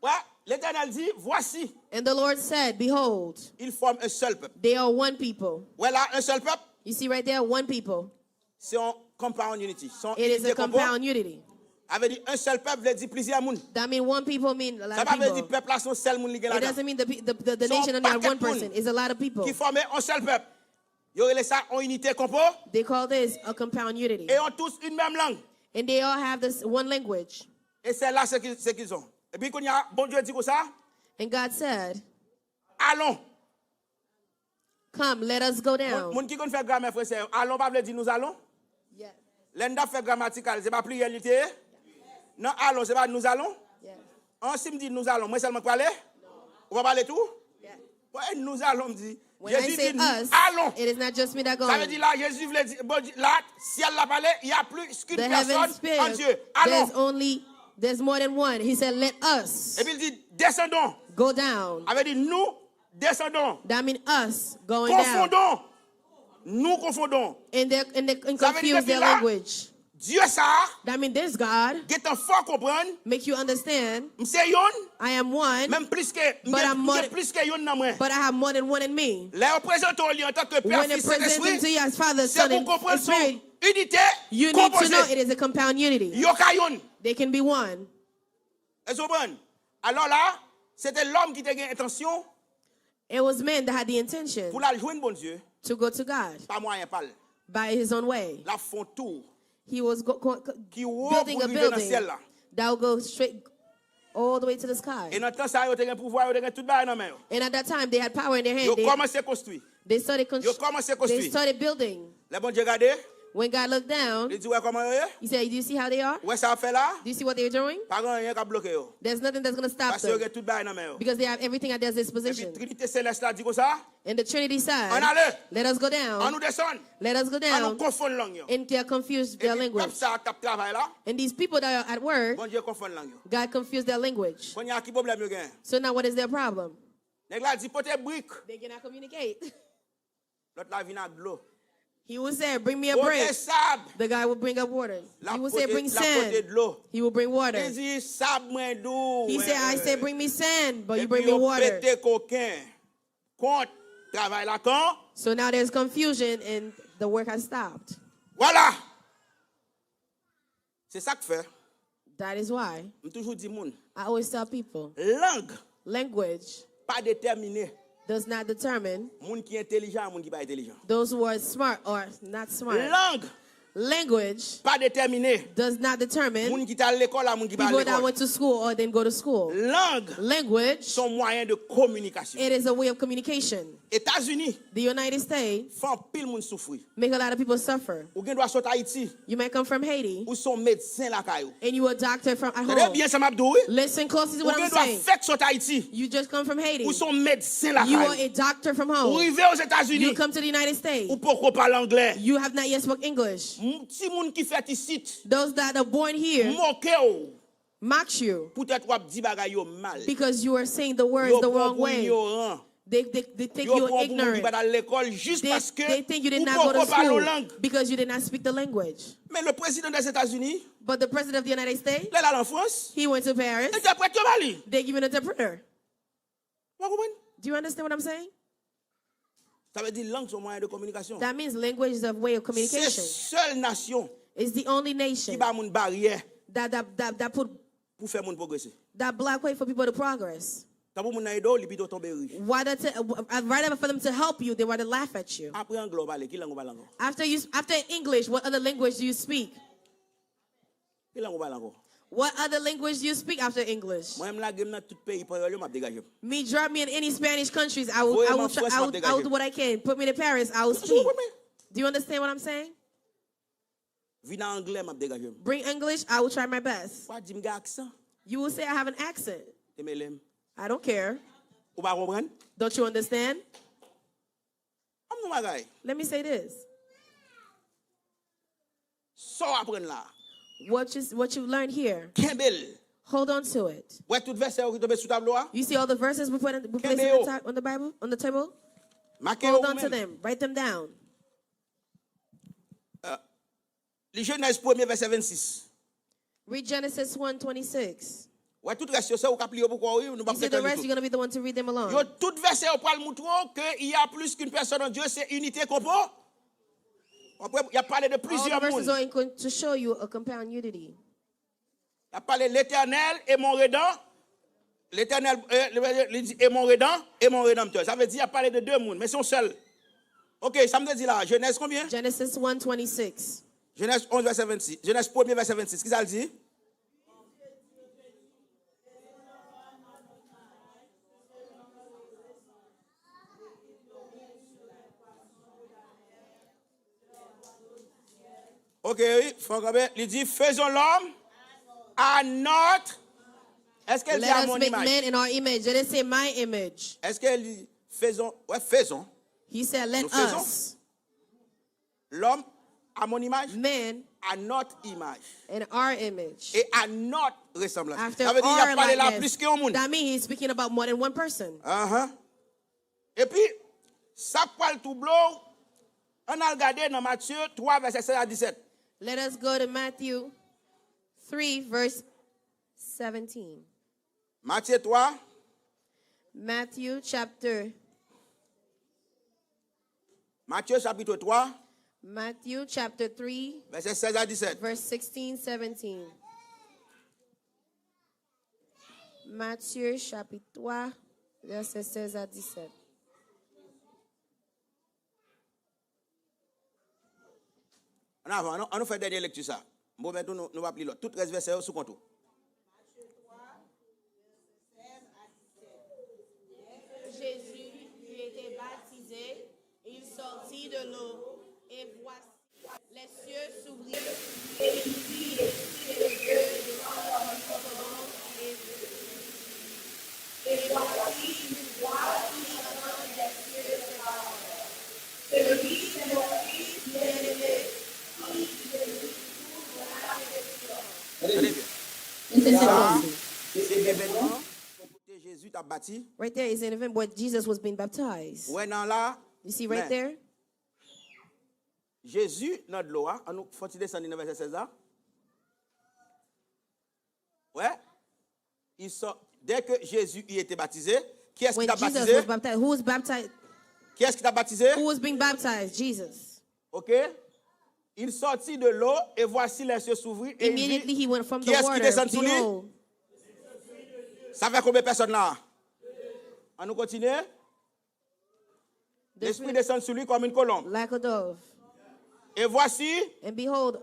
Wè, Letènèl di, voici, And the Lord said, Behold, ils forment un seul peuple. They are one people. Wè la, un seul peuple, You see right there, one people. Se yon compound unity. Se yon It is a inite konpo. Compound unity. Sa vle di un seul peuple vle di plizyè moun. That means one people mean a lot Sa of pa vle di people. Pèp la se yon sèl moun li gen It ladan. Doesn't mean the, pe- the, the, the Se yon nation only had pakèt one person. Moun It's a lot of people. Ki fòme yon sèl pèp. Yo rele sa yon inite konpo. They call this a compound unity. E yon tous une même langue. And they all have this one language. E se la se ki, se ki zon. Epi kounye a, Bondye di konsa, And God said, Allons. Come, let us go Moun, down. Moun ki konn fè gramè fransè yo, allons pa vle di nous allons. Yes. Lè n t ap fè gramatikal, se pa pliryèl li te ye? Nan allons, se pa nous allons? Yes. An, si m di nous allons, mwen sèlman k prale? Ou pa prale tou? Yes. Bon, e nous allons, m di. When I Jezi say di, us, allons. It is not just me that Sa vle goes. Di la, Jezi vle di, bon, di- la, syèl la pale, y a plus qu'une The heaven personne en spills. Dieu. Allons. There's only, there's more than one. He said, let us. Epi l di, descendons. Go down. Sa vle di, nous descendons. That means us going down. Confondons. Nous confondons. And they and they and Sa vle di, confuse their depi la, language. Dye sa a That means this God gentan fè w konprann make you understand m se yonn, I am one, men m plis ke m But gen I'm m more- gen plis ke yonn nan mwen. But I have more than one in me. Lè yo prezante w li antanke Pè, When they Fis, present him Sentespri, to you as Father, se Son, pou and konprann se yon Spirit, inite you need to know konpoze. It is a compound unity. Yo ka yonn. They can be one. Èske w konprann? Alò la, se te lòm ki te gen entansyon It was men that had the intention pou l al jwenn Bondye to go to God pa mwayen pa l. by his own way. L ap fè yon tou. He was go, go, go- Ki wo building pou a rive nan building syèl la. That would go straight all the way to the sky. E nan tan sa yo te gen pouvwa, yo te gen tout bagay nan men yo. And at that time, they had power in their Yo hand. They, kòmanse konstwi. they started con- Yo kòmanse they konstwi. Started building. Lè Bondye gade, When God looked down, li di, "Wè kòman yo ye? He said, "Do you see how they are? Wè sa yo fè la? Do you see what they're doing? Pa gen anyen k ap bloke yo." There's nothing that's going to stop Paske yo them gen tout bagay nan men yo. Because they have everything at their Epi disposition." Trinite Selès la di konsa, And the Trinity said, "Ann ale, let us go down. Ann nou desann, Let us go ann nou down konfonn lang yo." And they confuse their Epi pèp language. Sa a k ap travay la, And these people that are at work, Bondye konfonn lang yo. God confused their language. Kounye a ki pwoblèm yo gen? So now what is their problem? Nèg la di, "Pote brik." They cannot communicate. Lòt la vin ak dlo. He will say, "Bring me a Pote brick." Sab. The guy will bring up water. L ap He will say, pote, "Bring l ap pote sand." Dlo. He will bring water. Li di, "Sab mwen dou." He said, "I say, bring me sand, but you bring me water." Epi yo pete koken kont travay la kan. So now there's confusion and the work has stopped. Vwala. Se sa k fè That is why m toujou di moun, I always tell people lang language pa detèmine does not determine moun ki entelijan ak moun ki pa entelijan. Those who are smart or not smart. Lang Language pa detèmine does not determine moun ki t al lekòl ak moun ki pa al people that lekòl. Went to school or didn't go to school. Lang Language, se yon mwayen de kominikasyon. It is a way of communication. Etazini The United States fè anpil moun soufri. Make a lot of people suffer. Ou gen dwa sot Ayiti, You might come from Haiti ou se yon medsen lakay ou. And you a doctor from at Tande home. Byen sa m ap di w, wi. Listen closely to Ou what gen I'm dwa saying. Fèk sot Ayiti, You just come from Haiti. Ou se yon medsen You are lakay ou. A doctor from Ou home. Rive Ozetazini, You come to the United States. Ou poko pale anglè. You have not yet spoke English. M- Timoun ki fèt isit Those that are born here moke w mock you poutèt w ap di bagay yo mal. Because you are saying the words Yo the pran wrong pou way. Inyoran. They, they, they think Yo you're pran pou moun ki ignorant. Pa t al lekòl jis They, paske they think you did ou not go to poko pale yon school lang. Because you did not speak the language. Men le president des États-Unis, But the president of the United States, lè l al an Frans, He went to Paris. Entèprèt yo ba li. They give you an interpreter. W ap konprann? Do you understand what I'm saying? Sa vle di lang se yon mwayen de kominikasyon. That means language is a way of Se communication. Sèl nasyon It's the only ki nation ba moun baryè that, that, that, that put pou fè moun pwogrese. That block way for people to progress. Tanpou moun nan ede w, li pito tonbe ri. Whether to, uh, rather for them to help you, they rather laugh at you. Apre anglè w pale, ki lang ou pale ankò? After you, after English, what other language do you speak? Ki lang ou pale ankò? What other language do you speak after English? Mwen menm lage m nan tout peyi panyòl yo, m ap degaje m. Me, drop me in any Spanish countries. I will, Voye I m will, an Frans, m I ap will, I will degaje do m. What I can. Put me to Paris. I will Ou sou speak. konprann mwen? Do you understand what I'm saying? Vin an anglè, m ap degaje m. Bring English. I will try my best. W a di m gen aksan. You will say I have an accent. Te mele m. I don't care. Ou pa konprann? Don't you understand? Ann m di w yon bagay. Let me say this. Sa w aprann la, What you, what you learned here, kenbe l. Hold on to it. Wè tout vèsè yo ki tonbe sou tablo a? You see all the verses we put in, we place Kenbe in the yo. top, on the Bible, on the table? Make yo Hold ou on to menm. Them. Write them down. Li Jenèz premye vèsè vennsis. Read Genesis one twenty-six. Wè tout rès yo, se ou k ap li yo pou kò w, wi, nou p You ap see, fè the tan li rest, you're tou. Going to be the one to read them along. Yo, tout vèsè yo pral moutre w ke il y a plus qu'une personne en Dieu, c'est unité konpo. W ap wè, y ap pale de All plizyè the verses moun. Are going to show you a compound unity. Y ap pale Letènèl e mon redan. Letènèl, eh, li, li di, e mon redan, e mon redanmtè. Sa vle di, y ap pale de de moun, men se yon sèl. Ok, sa m te di la, Jenèz konbyen? Genesis one twenty-six. Jenèz onz, vèsè vennsis. Jenèz premye, vèsè vennsis. Ki sa l di? Ok, wi, fò kanpe. Li di, faisons l'homme à notre. Èske l di Let à us mon make image? Man in our image. They didn't say my image. Èske li faisons, wè, faisons. He said, let Nous faisons. Us. L'homme à mon image, Man à notre image. In our image. Et à notre ressemblance. After Sa vle di, y ap our pale la likeness. Plis Ke yon moun. That means he's speaking about more than one person. Ahan. Epi, sa k pral twouble w, ann al gade nan Matye twa, vèsè sèz a disèt. Let us go to Matthew three, verse seventeen. Matye twa, Matthew chapter, Matye chapit twa, Matthew chapter three, vèsè sèz a disèt. Verse sixteen, seventeen. Matthieu chapitre trois, verset seize à dix-sept. Ann avan, ann, ann nou fè dènye lekti sa. M pwomèt ou, nou, nou p ap li lòt. Tout rès vèsè yo sou kont ou. Jésus eut été baptisé, il sortit de l'eau, et voici, les cieux s'ouvrirent, et il vit l'Esprit de Dieu descendre comme une colombe, et, et voici une voix qui sortit des cieux de cette parole. Celui est mon Fils bien-aimé, qui je lui trouve mon affection. Tande byen. Sa, se evenman kote Jezi t ap bati. Right there is an event where Jesus was being baptized. Wè nan la, You see right men, there? Jezi nan dlo a, ann nou fè yon ti desann li nan vèsè sèz la. Wè. Il sort, dès que Jésus eut été baptisé, kiyès ki When t ap Jesus batize? Was baptized, who was baptized? Kiyès ki t ap batize? Who was being baptized? Jesus. Ok. Il sortit de l'eau et voici les cieux s'ouvrirent et il Immediately vit. He went from the Kiyès ki water. desann sou li? Behold, Sa fè konbyen pèsòn la? Ann nou kontinye. the Lespri desann sou li kòm yon kolonb. Like a dove. Et voici, And behold,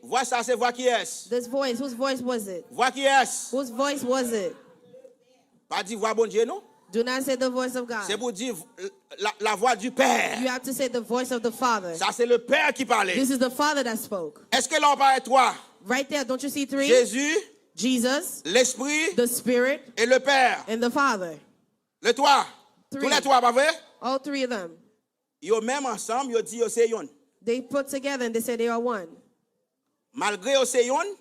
vwa sa se vwa kiyès? This voice, whose voice was it? Vwa kiyès? Whose voice was it? Pa di vwa Bondye non. Do not say the voice of God. Se pou di la, la voix du Père. You have to say the voice of the Father. Sa se le Père ki pale. This is the Father that spoke. Èske la w pa wè twa? Right there, don't you see three? Jésus, Jesus, l'Esprit the Spirit, et le Père. And the Father. Le twa. Three. Tou le twa, pa vre? All three of them. Yo menm ansanm, yo di yo se yonn. They put together and they say they are one. Malgre yo se yonn,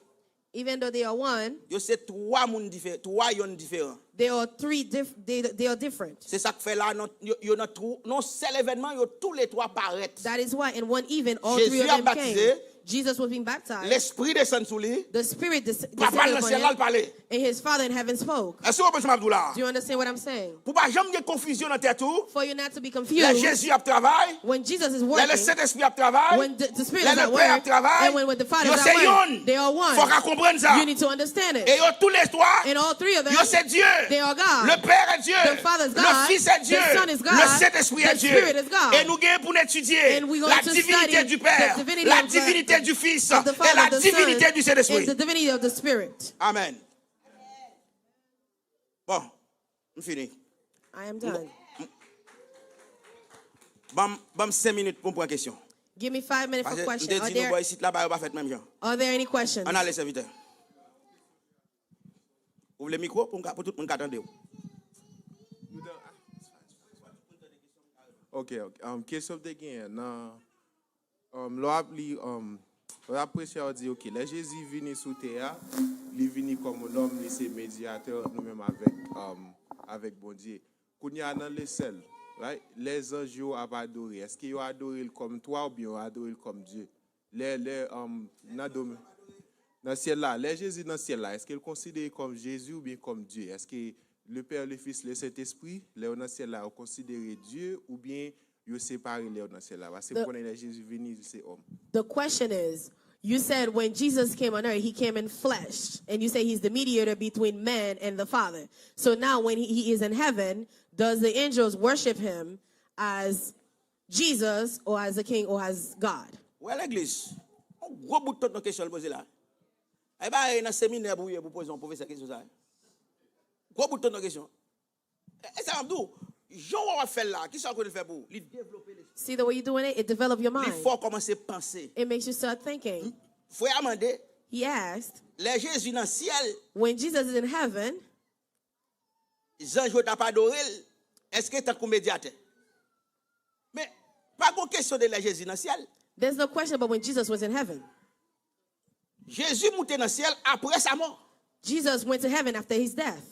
Even though they are one, yo se twa moun diferan, twa yonn diferan. They are three diff- they, they are different. Se sa k fè la, nan, yo, yo nan tou, nan sèl evènman, yo tou le twa parèt. That is why in one event, all three of them came. Jezi ap batize. Jesus was being baptized. Lespri desann sou li. The Spirit des- Papa l descended nan upon syèl la, l him, pale. And his Father in heaven spoke. Èske w konprann sa m ap di w la? Do you understand what I'm saying? Pou pa janm gen konfizyon nan tèt ou. For you not to be Lè confused, Jezi ap travay, when Jesus is lè le working, Sentespri ap travay, when the, the Spirit lè is le at Pè ap work, and travay, when, when the Father yo is se at work, yonn. They are one. Fòk a konprann sa. You need to understand it. E yo tou le twa, And all three of them, yo se Dye. They are God. Le Père est Dieu. The Father is Le God. Fils est Dieu. The Son is God. Le Saint-Esprit The est Dieu. Spirit is God. E nou gen pou n etidye And we're going la to divinité study du Père, the divinity la of the, divinité du Fils of the et Father, la the divinité Son, du Saint-Esprit. And the divinity of the Spirit. Amen. Bon, m fini. I am done. Ban m, ban m senk minit pou m pran kesyon. Give me five minutes for Paske m questions. te Are di nou there, bò isit la, bagay yo pa fèt menm jan. Are there any questions? Ann ale, sèvitè. Ou vle mikwo pou m ka, pou tout moun ka tande w? Ok, ok. Um, kesyon m te genyen nan um, lè w ap li, um, lè w ap preche, w di, ok, lè Jezi vini sou tè a, li vini kòm yon nonm, li se medyatè ant nou menm avèk, um, avèk Bondye. Kounye a nan le sèl, right? Lè zanj yo ap adore, èske yo adore l kòm twa oubyen yo adore l kòm Dye? Lè, lè, um, nan dom-, nan syèl la, lè Jezi nan syèl la, èske l konsidere kòm Jezi oubyen kòm Dye? Èske le Père, le Fils, le Saint-Esprit, lè yo nan syèl la, yo konsidere Dye oubyen yo separe lè yo nan syèl la? Paske m konnen lè Jezi vini, li se òm. The question is, you said when Jesus came on earth, he came in flesh, and you say he's the mediator between man and the Father. So now when he, he is in heaven, does the angels worship him as Jesus or as a king or as God? Wè legliz, yon gwo bout tonton kesyon l poze la. E pa nan seminè pou w ye pou poze yon pwofesè kesyon sa. Gwo bout tonton kesyon. E, e sa m ap di w, jan w wè w ap fè l la, kisa w konnen l fè pou ou? Li devlope lespri. See the way you're doing it? It developed your Li mind. Fè w kòmanse panse. It makes you start thinking. Frè a mande, He asked, lè Jezi nan syèl, when Jesus is in heaven, zanj yo t ap adore l, èske tankou medyatè? Men, pa gen kesyon de lè Jezi nan syèl. There's no question about when Jesus was in heaven. Jezi moute nan syèl apre sa mò. Jesus went to heaven after his death.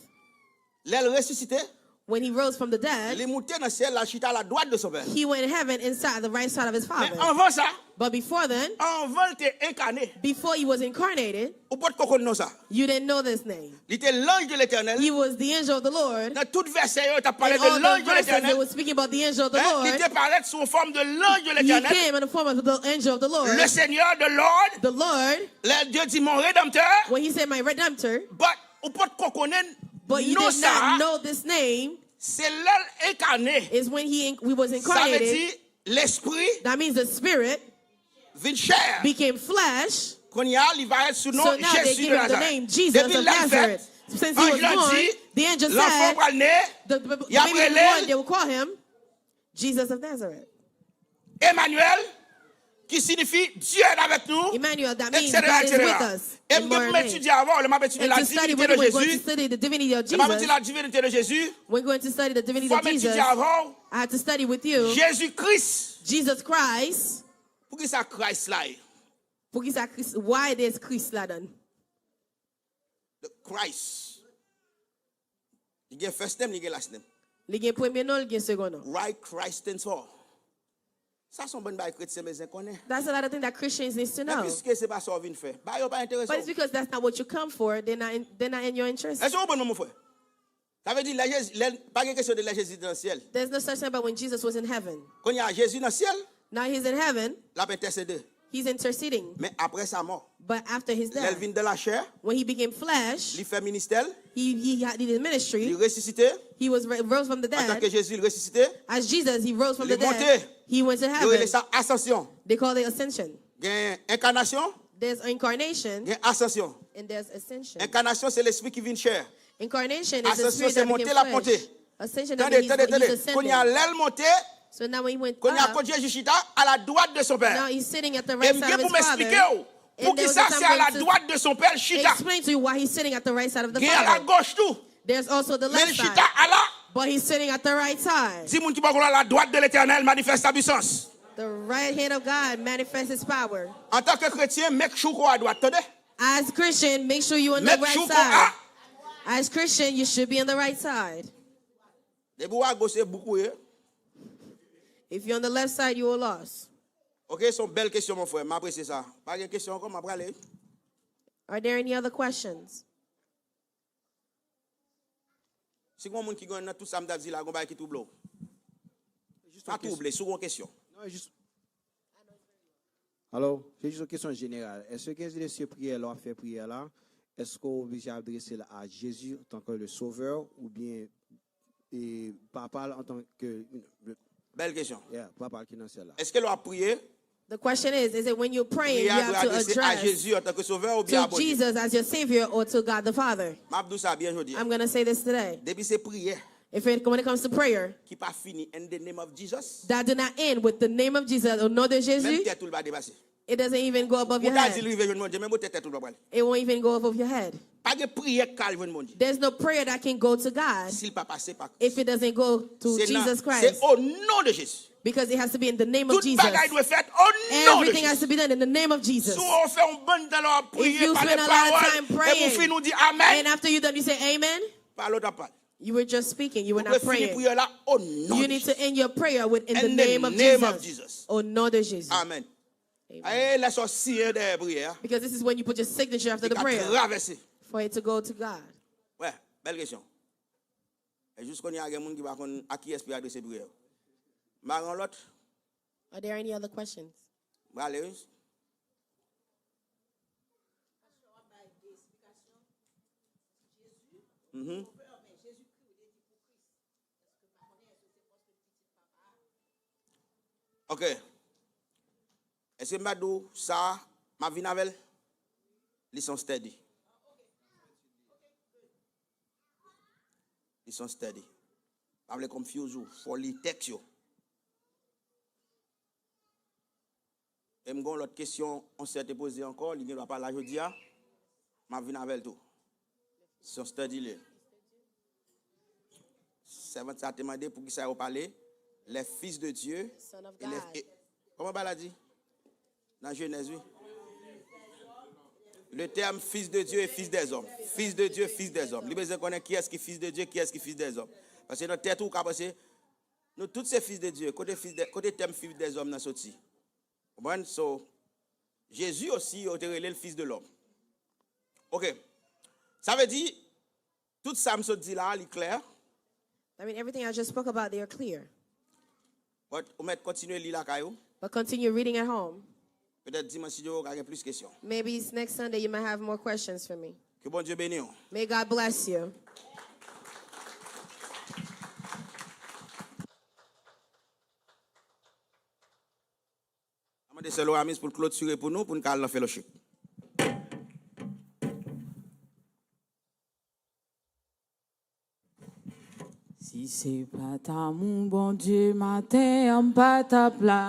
Lè l resisite, When he rose from the dead, Li moute nan syèl la, chita a la dwat de son pè. He went in heaven and sat at the right side of his Men Father. Anvan sa, But before then, anvan l te enkane, before he was incarnated, ou potko konn non sa. You didn't know this name. Li te lanj de Letènèl. He was the angel of the Lord. Nan tout vèsè yo, yo t ap pale In de all the lanj de verses, they Letènèl. Were speaking about the angel of the Hein? Li Lord. Te parèt sou yon fòm de lanj de He Letènèl. Came in the form of the angel of the Lord. Le Seigneur de l'ordre. The Lord. Lè Dye di mon rédempteur. When he said, My Redemptor. But ou potko konnen But you non did not sa. Know this name. Se lè l enkane. Is when he, he was Sa vle incarnated. Di lespri. That means the spirit. Vin chè. Became flesh. Kounye a, li parèt sou non So now they Jezi give de him the Nazareth. Name Jesus Depi of lè l fèt, Nazareth. Since he was anj lan born, di, The angel Lanfan said, pral ne, the, the, the y ap baby was rele born, l They will call him Jesus of Nazareth. Emmanuel, ki siyifi Dye avèk nou, Emmanuel, that means etsetera, God is with etsetera. Us. E m gen pou m etidye avè w, lè m ap etidye la divinite de Jezi, lè m ap etidye la divinite de Jezi, We're going to study the divinity fò of m etidye Jesus. Avè w. I have to study with you. Jezi Kris. Jesus Christ. Poukisa Christ la ye? Poukisa Christ, why there's Christ ladan? The Christ. Li gen first name, li gen last name. Li gen premye non, li gen second non. Why Christ stands for? Sa se yon bann bagay kretyen bezwen konnen. That's a lot of things that Christians need to Men know. Piske se pa sa w vin fè, bagay yo pa enterese But it's w. Because that's not what you come for, they're not in, they're not in your interest. Èske w konprann mwen, mon frè? Sa vle di, lè Jezi, lè, pa gen kesyon de lè Jezi te nan syèl. There's no such thing about when Jesus was in heaven. Kounye a, Jezi nan syèl, Now he's in heaven, l ap entèsede. He's interceding. Men apre sa mò. But after his Lè l death, vin dan lachè, when he became flesh, li fè ministè l, he, he had- did his ministry. Li resisite. He was rose from the dead. Antanke Jezi, li resisite. As Jesus, he rose from the Li monte. Dead. He went to Yo rele heaven. Sa asansyon. They call it ascension. Gen enkanasyon, There's incarnation gen asansyon. And there's ascension. Enkanasyon se lespri ki vin chè. Incarnation is the Asansyon spirit se that monte became l ap monte. Flesh. Ascension that Tande, he's, tande, he's tande. Ascending. Kounye a lè l monte, So now when he went kounye a up, kot Jezi chita, a la dwat de son pè. Now he's sitting at the E right m side gen of pou his m Father. Eksplike w And there was poukisa a se a la time dwat de son pè l chita. Explain to you why he's sitting at the right side of the Gen a la Father. goch tou. There's also the Men left l chita side. A la. But he's sitting at the right side. Di moun ki bò kote w la, la dwat de Letènèl manifeste sa pwisans. The right hand of God manifests his power. Antanke kretyen, make sure w a dwat, tande. As Christian, make sure you're on the Make right sure w side. a. As Christian, you should be on the right side. Depi w a goch, se bouk ou ye. If you're on the left side, you are lost. Ok, se yon bèl kesyon, mon frè. M apresye sa. Pa gen kesyon ankò, m ap prale. Are there any other questions? Si gen yon moun ki gen nan tout sa m t ap di la, gen yon bagay ki twouble w. Jis Pa yon kesyon. Twouble, si w gen yon kesyon. Non, jis. Alo, se jis yon kesyon jeneral. Èske gen de se priyè lè w ap fè priyè la, èske w oblije adrese l a Jezi antanke le Sauveur oubyen e, Papa l antanke Bèl kesyon. yeah, Papa l ki nan syèl la? Èske lè w ap priye, The question is, is it when you're praying, priye you a dwe have to adrese a address Jezi antanke Sovè oubyen a to Bondye? Jesus as your Savior or to God the Father? M ap di w sa byen jodi a. I'm going to say this today. Depi se priyè If it, when it comes to prayer, ki pa fini in the name of Jesus, that do not end with the name of Jesus or nom de menm Jésus, tèt ou l pa depase. It doesn't even go above Ou your ta di l head. Rive jwenn Bondye, menm ou tèt tèt ou l pa prale. It won't even go above your head. Pa gen priyè k ka al jwenn Bondye There's no prayer that can go to God si l pa pase pa if it doesn't go to Se nan- Jesus se Christ. O non de Jezi. Because it has to be in the name of Tout Jesus. Bagay dwe fèt o non de Everything has to Jezi. Be done in the name of Jesus. Si w fè yon bann tan lè w ap If priye, you pale spend a lot of pawòl, time epi w praying, fin ou di amèn, and after you done, you say amen, pale w t ap pale. You were just speaking. You were Ou not dwe fini praying. Priyè la o non You de need to Jezi. End your prayer with in the In name the of name of Jesus. Jesus. Au nom de Jésus. Amèn. Amen. Aye, lè sa w siyen dèyè priyè a, Because this is when you put your signature after li the ka prayer travèse. For it to go to God. Wè, bèl kesyon. E jis kounye a gen moun ki pa konn a kiyès pou y adrese priyè yo. M pa gen yon lòt. Are there any other questions? M prale wi. Mhm. Ok. Èske m pa di w sa, m ap vin avè l? Li se yon study. Li se yon study. Pa vle confuse ou, fò w li tèks yo. E m gen yon lòt kesyon yon sè te poze ankò, li gen dwa pa la jodi a. M ap vin avè l tou. Se yon study li ye. Sèvant sa te mande poukisa yo pale les fils de Dieu Son of et les God. et- kòman Bala di? Nan Jenèz wi. Le terme fils de Dieu et fils des hommes. Fils de Dieu, fils des hommes. Li bezwen konnen kiyès ki fils de Dieu, kiyès ki fils des hommes. Paske nan tèt ou, ou ka panse, nou tout se fis de Dye. Kote, fis de, kote tèm fis dèzòm nan soti? Konprann? So, Jezi osi, yo te rele l fis de lòm. Ok. Sa vle di, tout sa m sot di la, li klè. I mean, everything I just spoke about, they are clear. But ou mèt kontinye li lakay ou. But continue reading at home. Petèt dimanch, si Dye vle, ou ka gen plis kesyon. Maybe it's next Sunday you might have more questions for me. Ke Bondye beni w. May God bless you. Mwen mande sè Loramis pou l klotire pou nou, pou n ka al nan fellowship. Si se pa t amou Bondye, maten an m pa t ap la.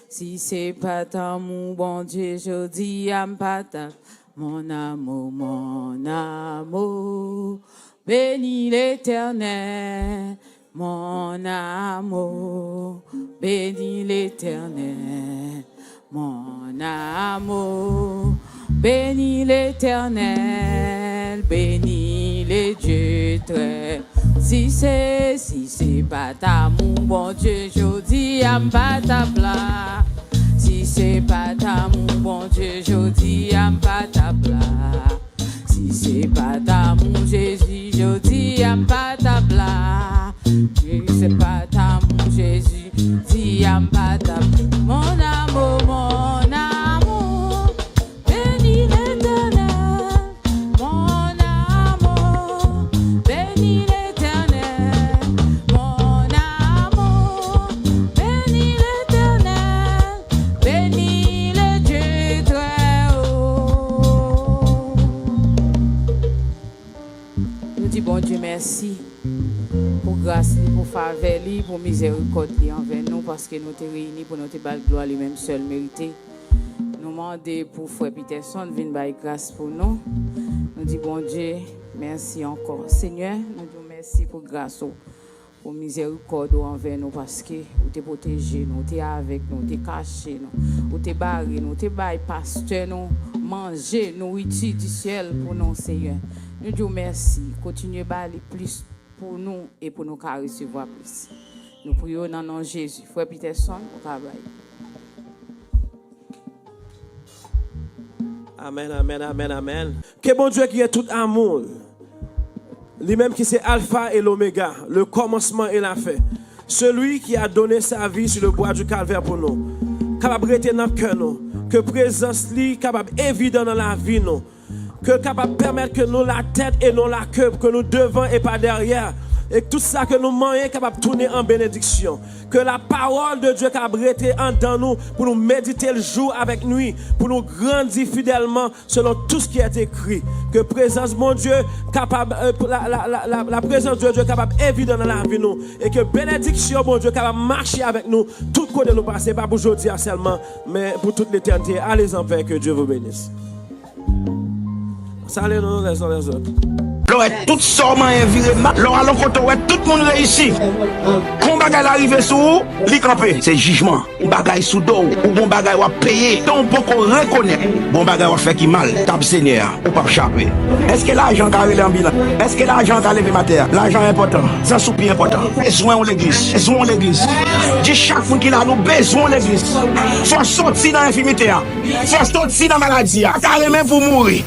Si se pa t amou Bondye, jodi a m pa t ap. Mon amour, mon amour, bénis l'Éternel. Mon amour, bénis l'Éternel. Mon amour, bénis l'Éternel, bénis le Dieu très. Si se, si se pa t amou Bondye, jodi a m pa t ap la. Si se pa t amou Bondye, jodi a m pa t ap la. Si se pa t amou Jezi, jodi a m pa t ap la. Si se pa t amou Jezi, jodi a m pa t ap. Mon amour, mon amour, bénis l'Éternel. Mon amour, bénis l'Éternel. Mon amour, bénis l'Éternel. Bénis le Dieu très haut. Nou di Bondye mèsi pou gras li, pou favè li, pou mizèrikòd li anvè nou, paske nou te reyini pou nou te ba l glwa li menm sèl merite. Nou mande pou frè Peterson vin bay gras pou nou. Nou di Bondye mèsi ankò. Senyè, nou di w mèsi pou gras ou, pou mizèrikòd ou anvè nou, paske ou te pwoteje nou, ou te avèk nou, ou te kache nou, ou te bare nou, ou te bay pastè nou manje, nouriti di syèl pou nou, Senyè. Nou di w mèsi. Kontinye ba li plis pou nou e pou nou ka resevwa plis. Nou priye w nan non Jezi. Frè Peterson, ou ka bay. Amèn, amèn, amèn, amèn. Ke Bondye ki gen tout amou, li menm ki se Alfa e Lomega, le kòmansman e lafen, celui qui a donné sa vie sur le bois du Calvaire pour nous, kapab rete nan kè nou, ke prezans li kapab evidan nan lavi nou, ke l kapab pèmèt ke nou latèt e non lake, ke nou devan e pa dèyè, e tout sa ke nou manyen kapab tounen an benediksyon. Ke la parole de Dieu kapab rete andan nou pou nou medite l jou avèk nwi, pou nou grandi fidèlman selon tout ce qui est écrit. Ke prezans Bondye kapab, euh, la, la, la, la, la présence de Dieu kapab evidan nan lavi nou, e ke benediksyon Bondye kapab mache avèk nou tout kote nou pase, pa pou jodi a sèlman, men pou tout letènite. Allez en paix, que Dieu vous bénisse. Salye nou les uns les autres. Lè w wè tout sa w manyen vire mal, lè w al yon kote w wè tout moun reyisi. Kon bagay la rive sou ou, li kanpe. Se jijman. Yon bagay sou do w, ou gon bagay w ap peye. Tan w poko rekonèt gon bagay w ap fè ki mal, tab Senyè a, ou p ap chape. Èske lajan ka rele anbilans? Èske lajan ka leve m atè a? Lajan enpòtan. Sans ou pi enpòtan. Bezwen yon legliz. Bezwen yon legliz. Di chak moun ki la, nou bezwen yon legliz. Fò w soti nan enfimite a. Fò w soti nan maladi a. Pa ta renmen pou w mouri.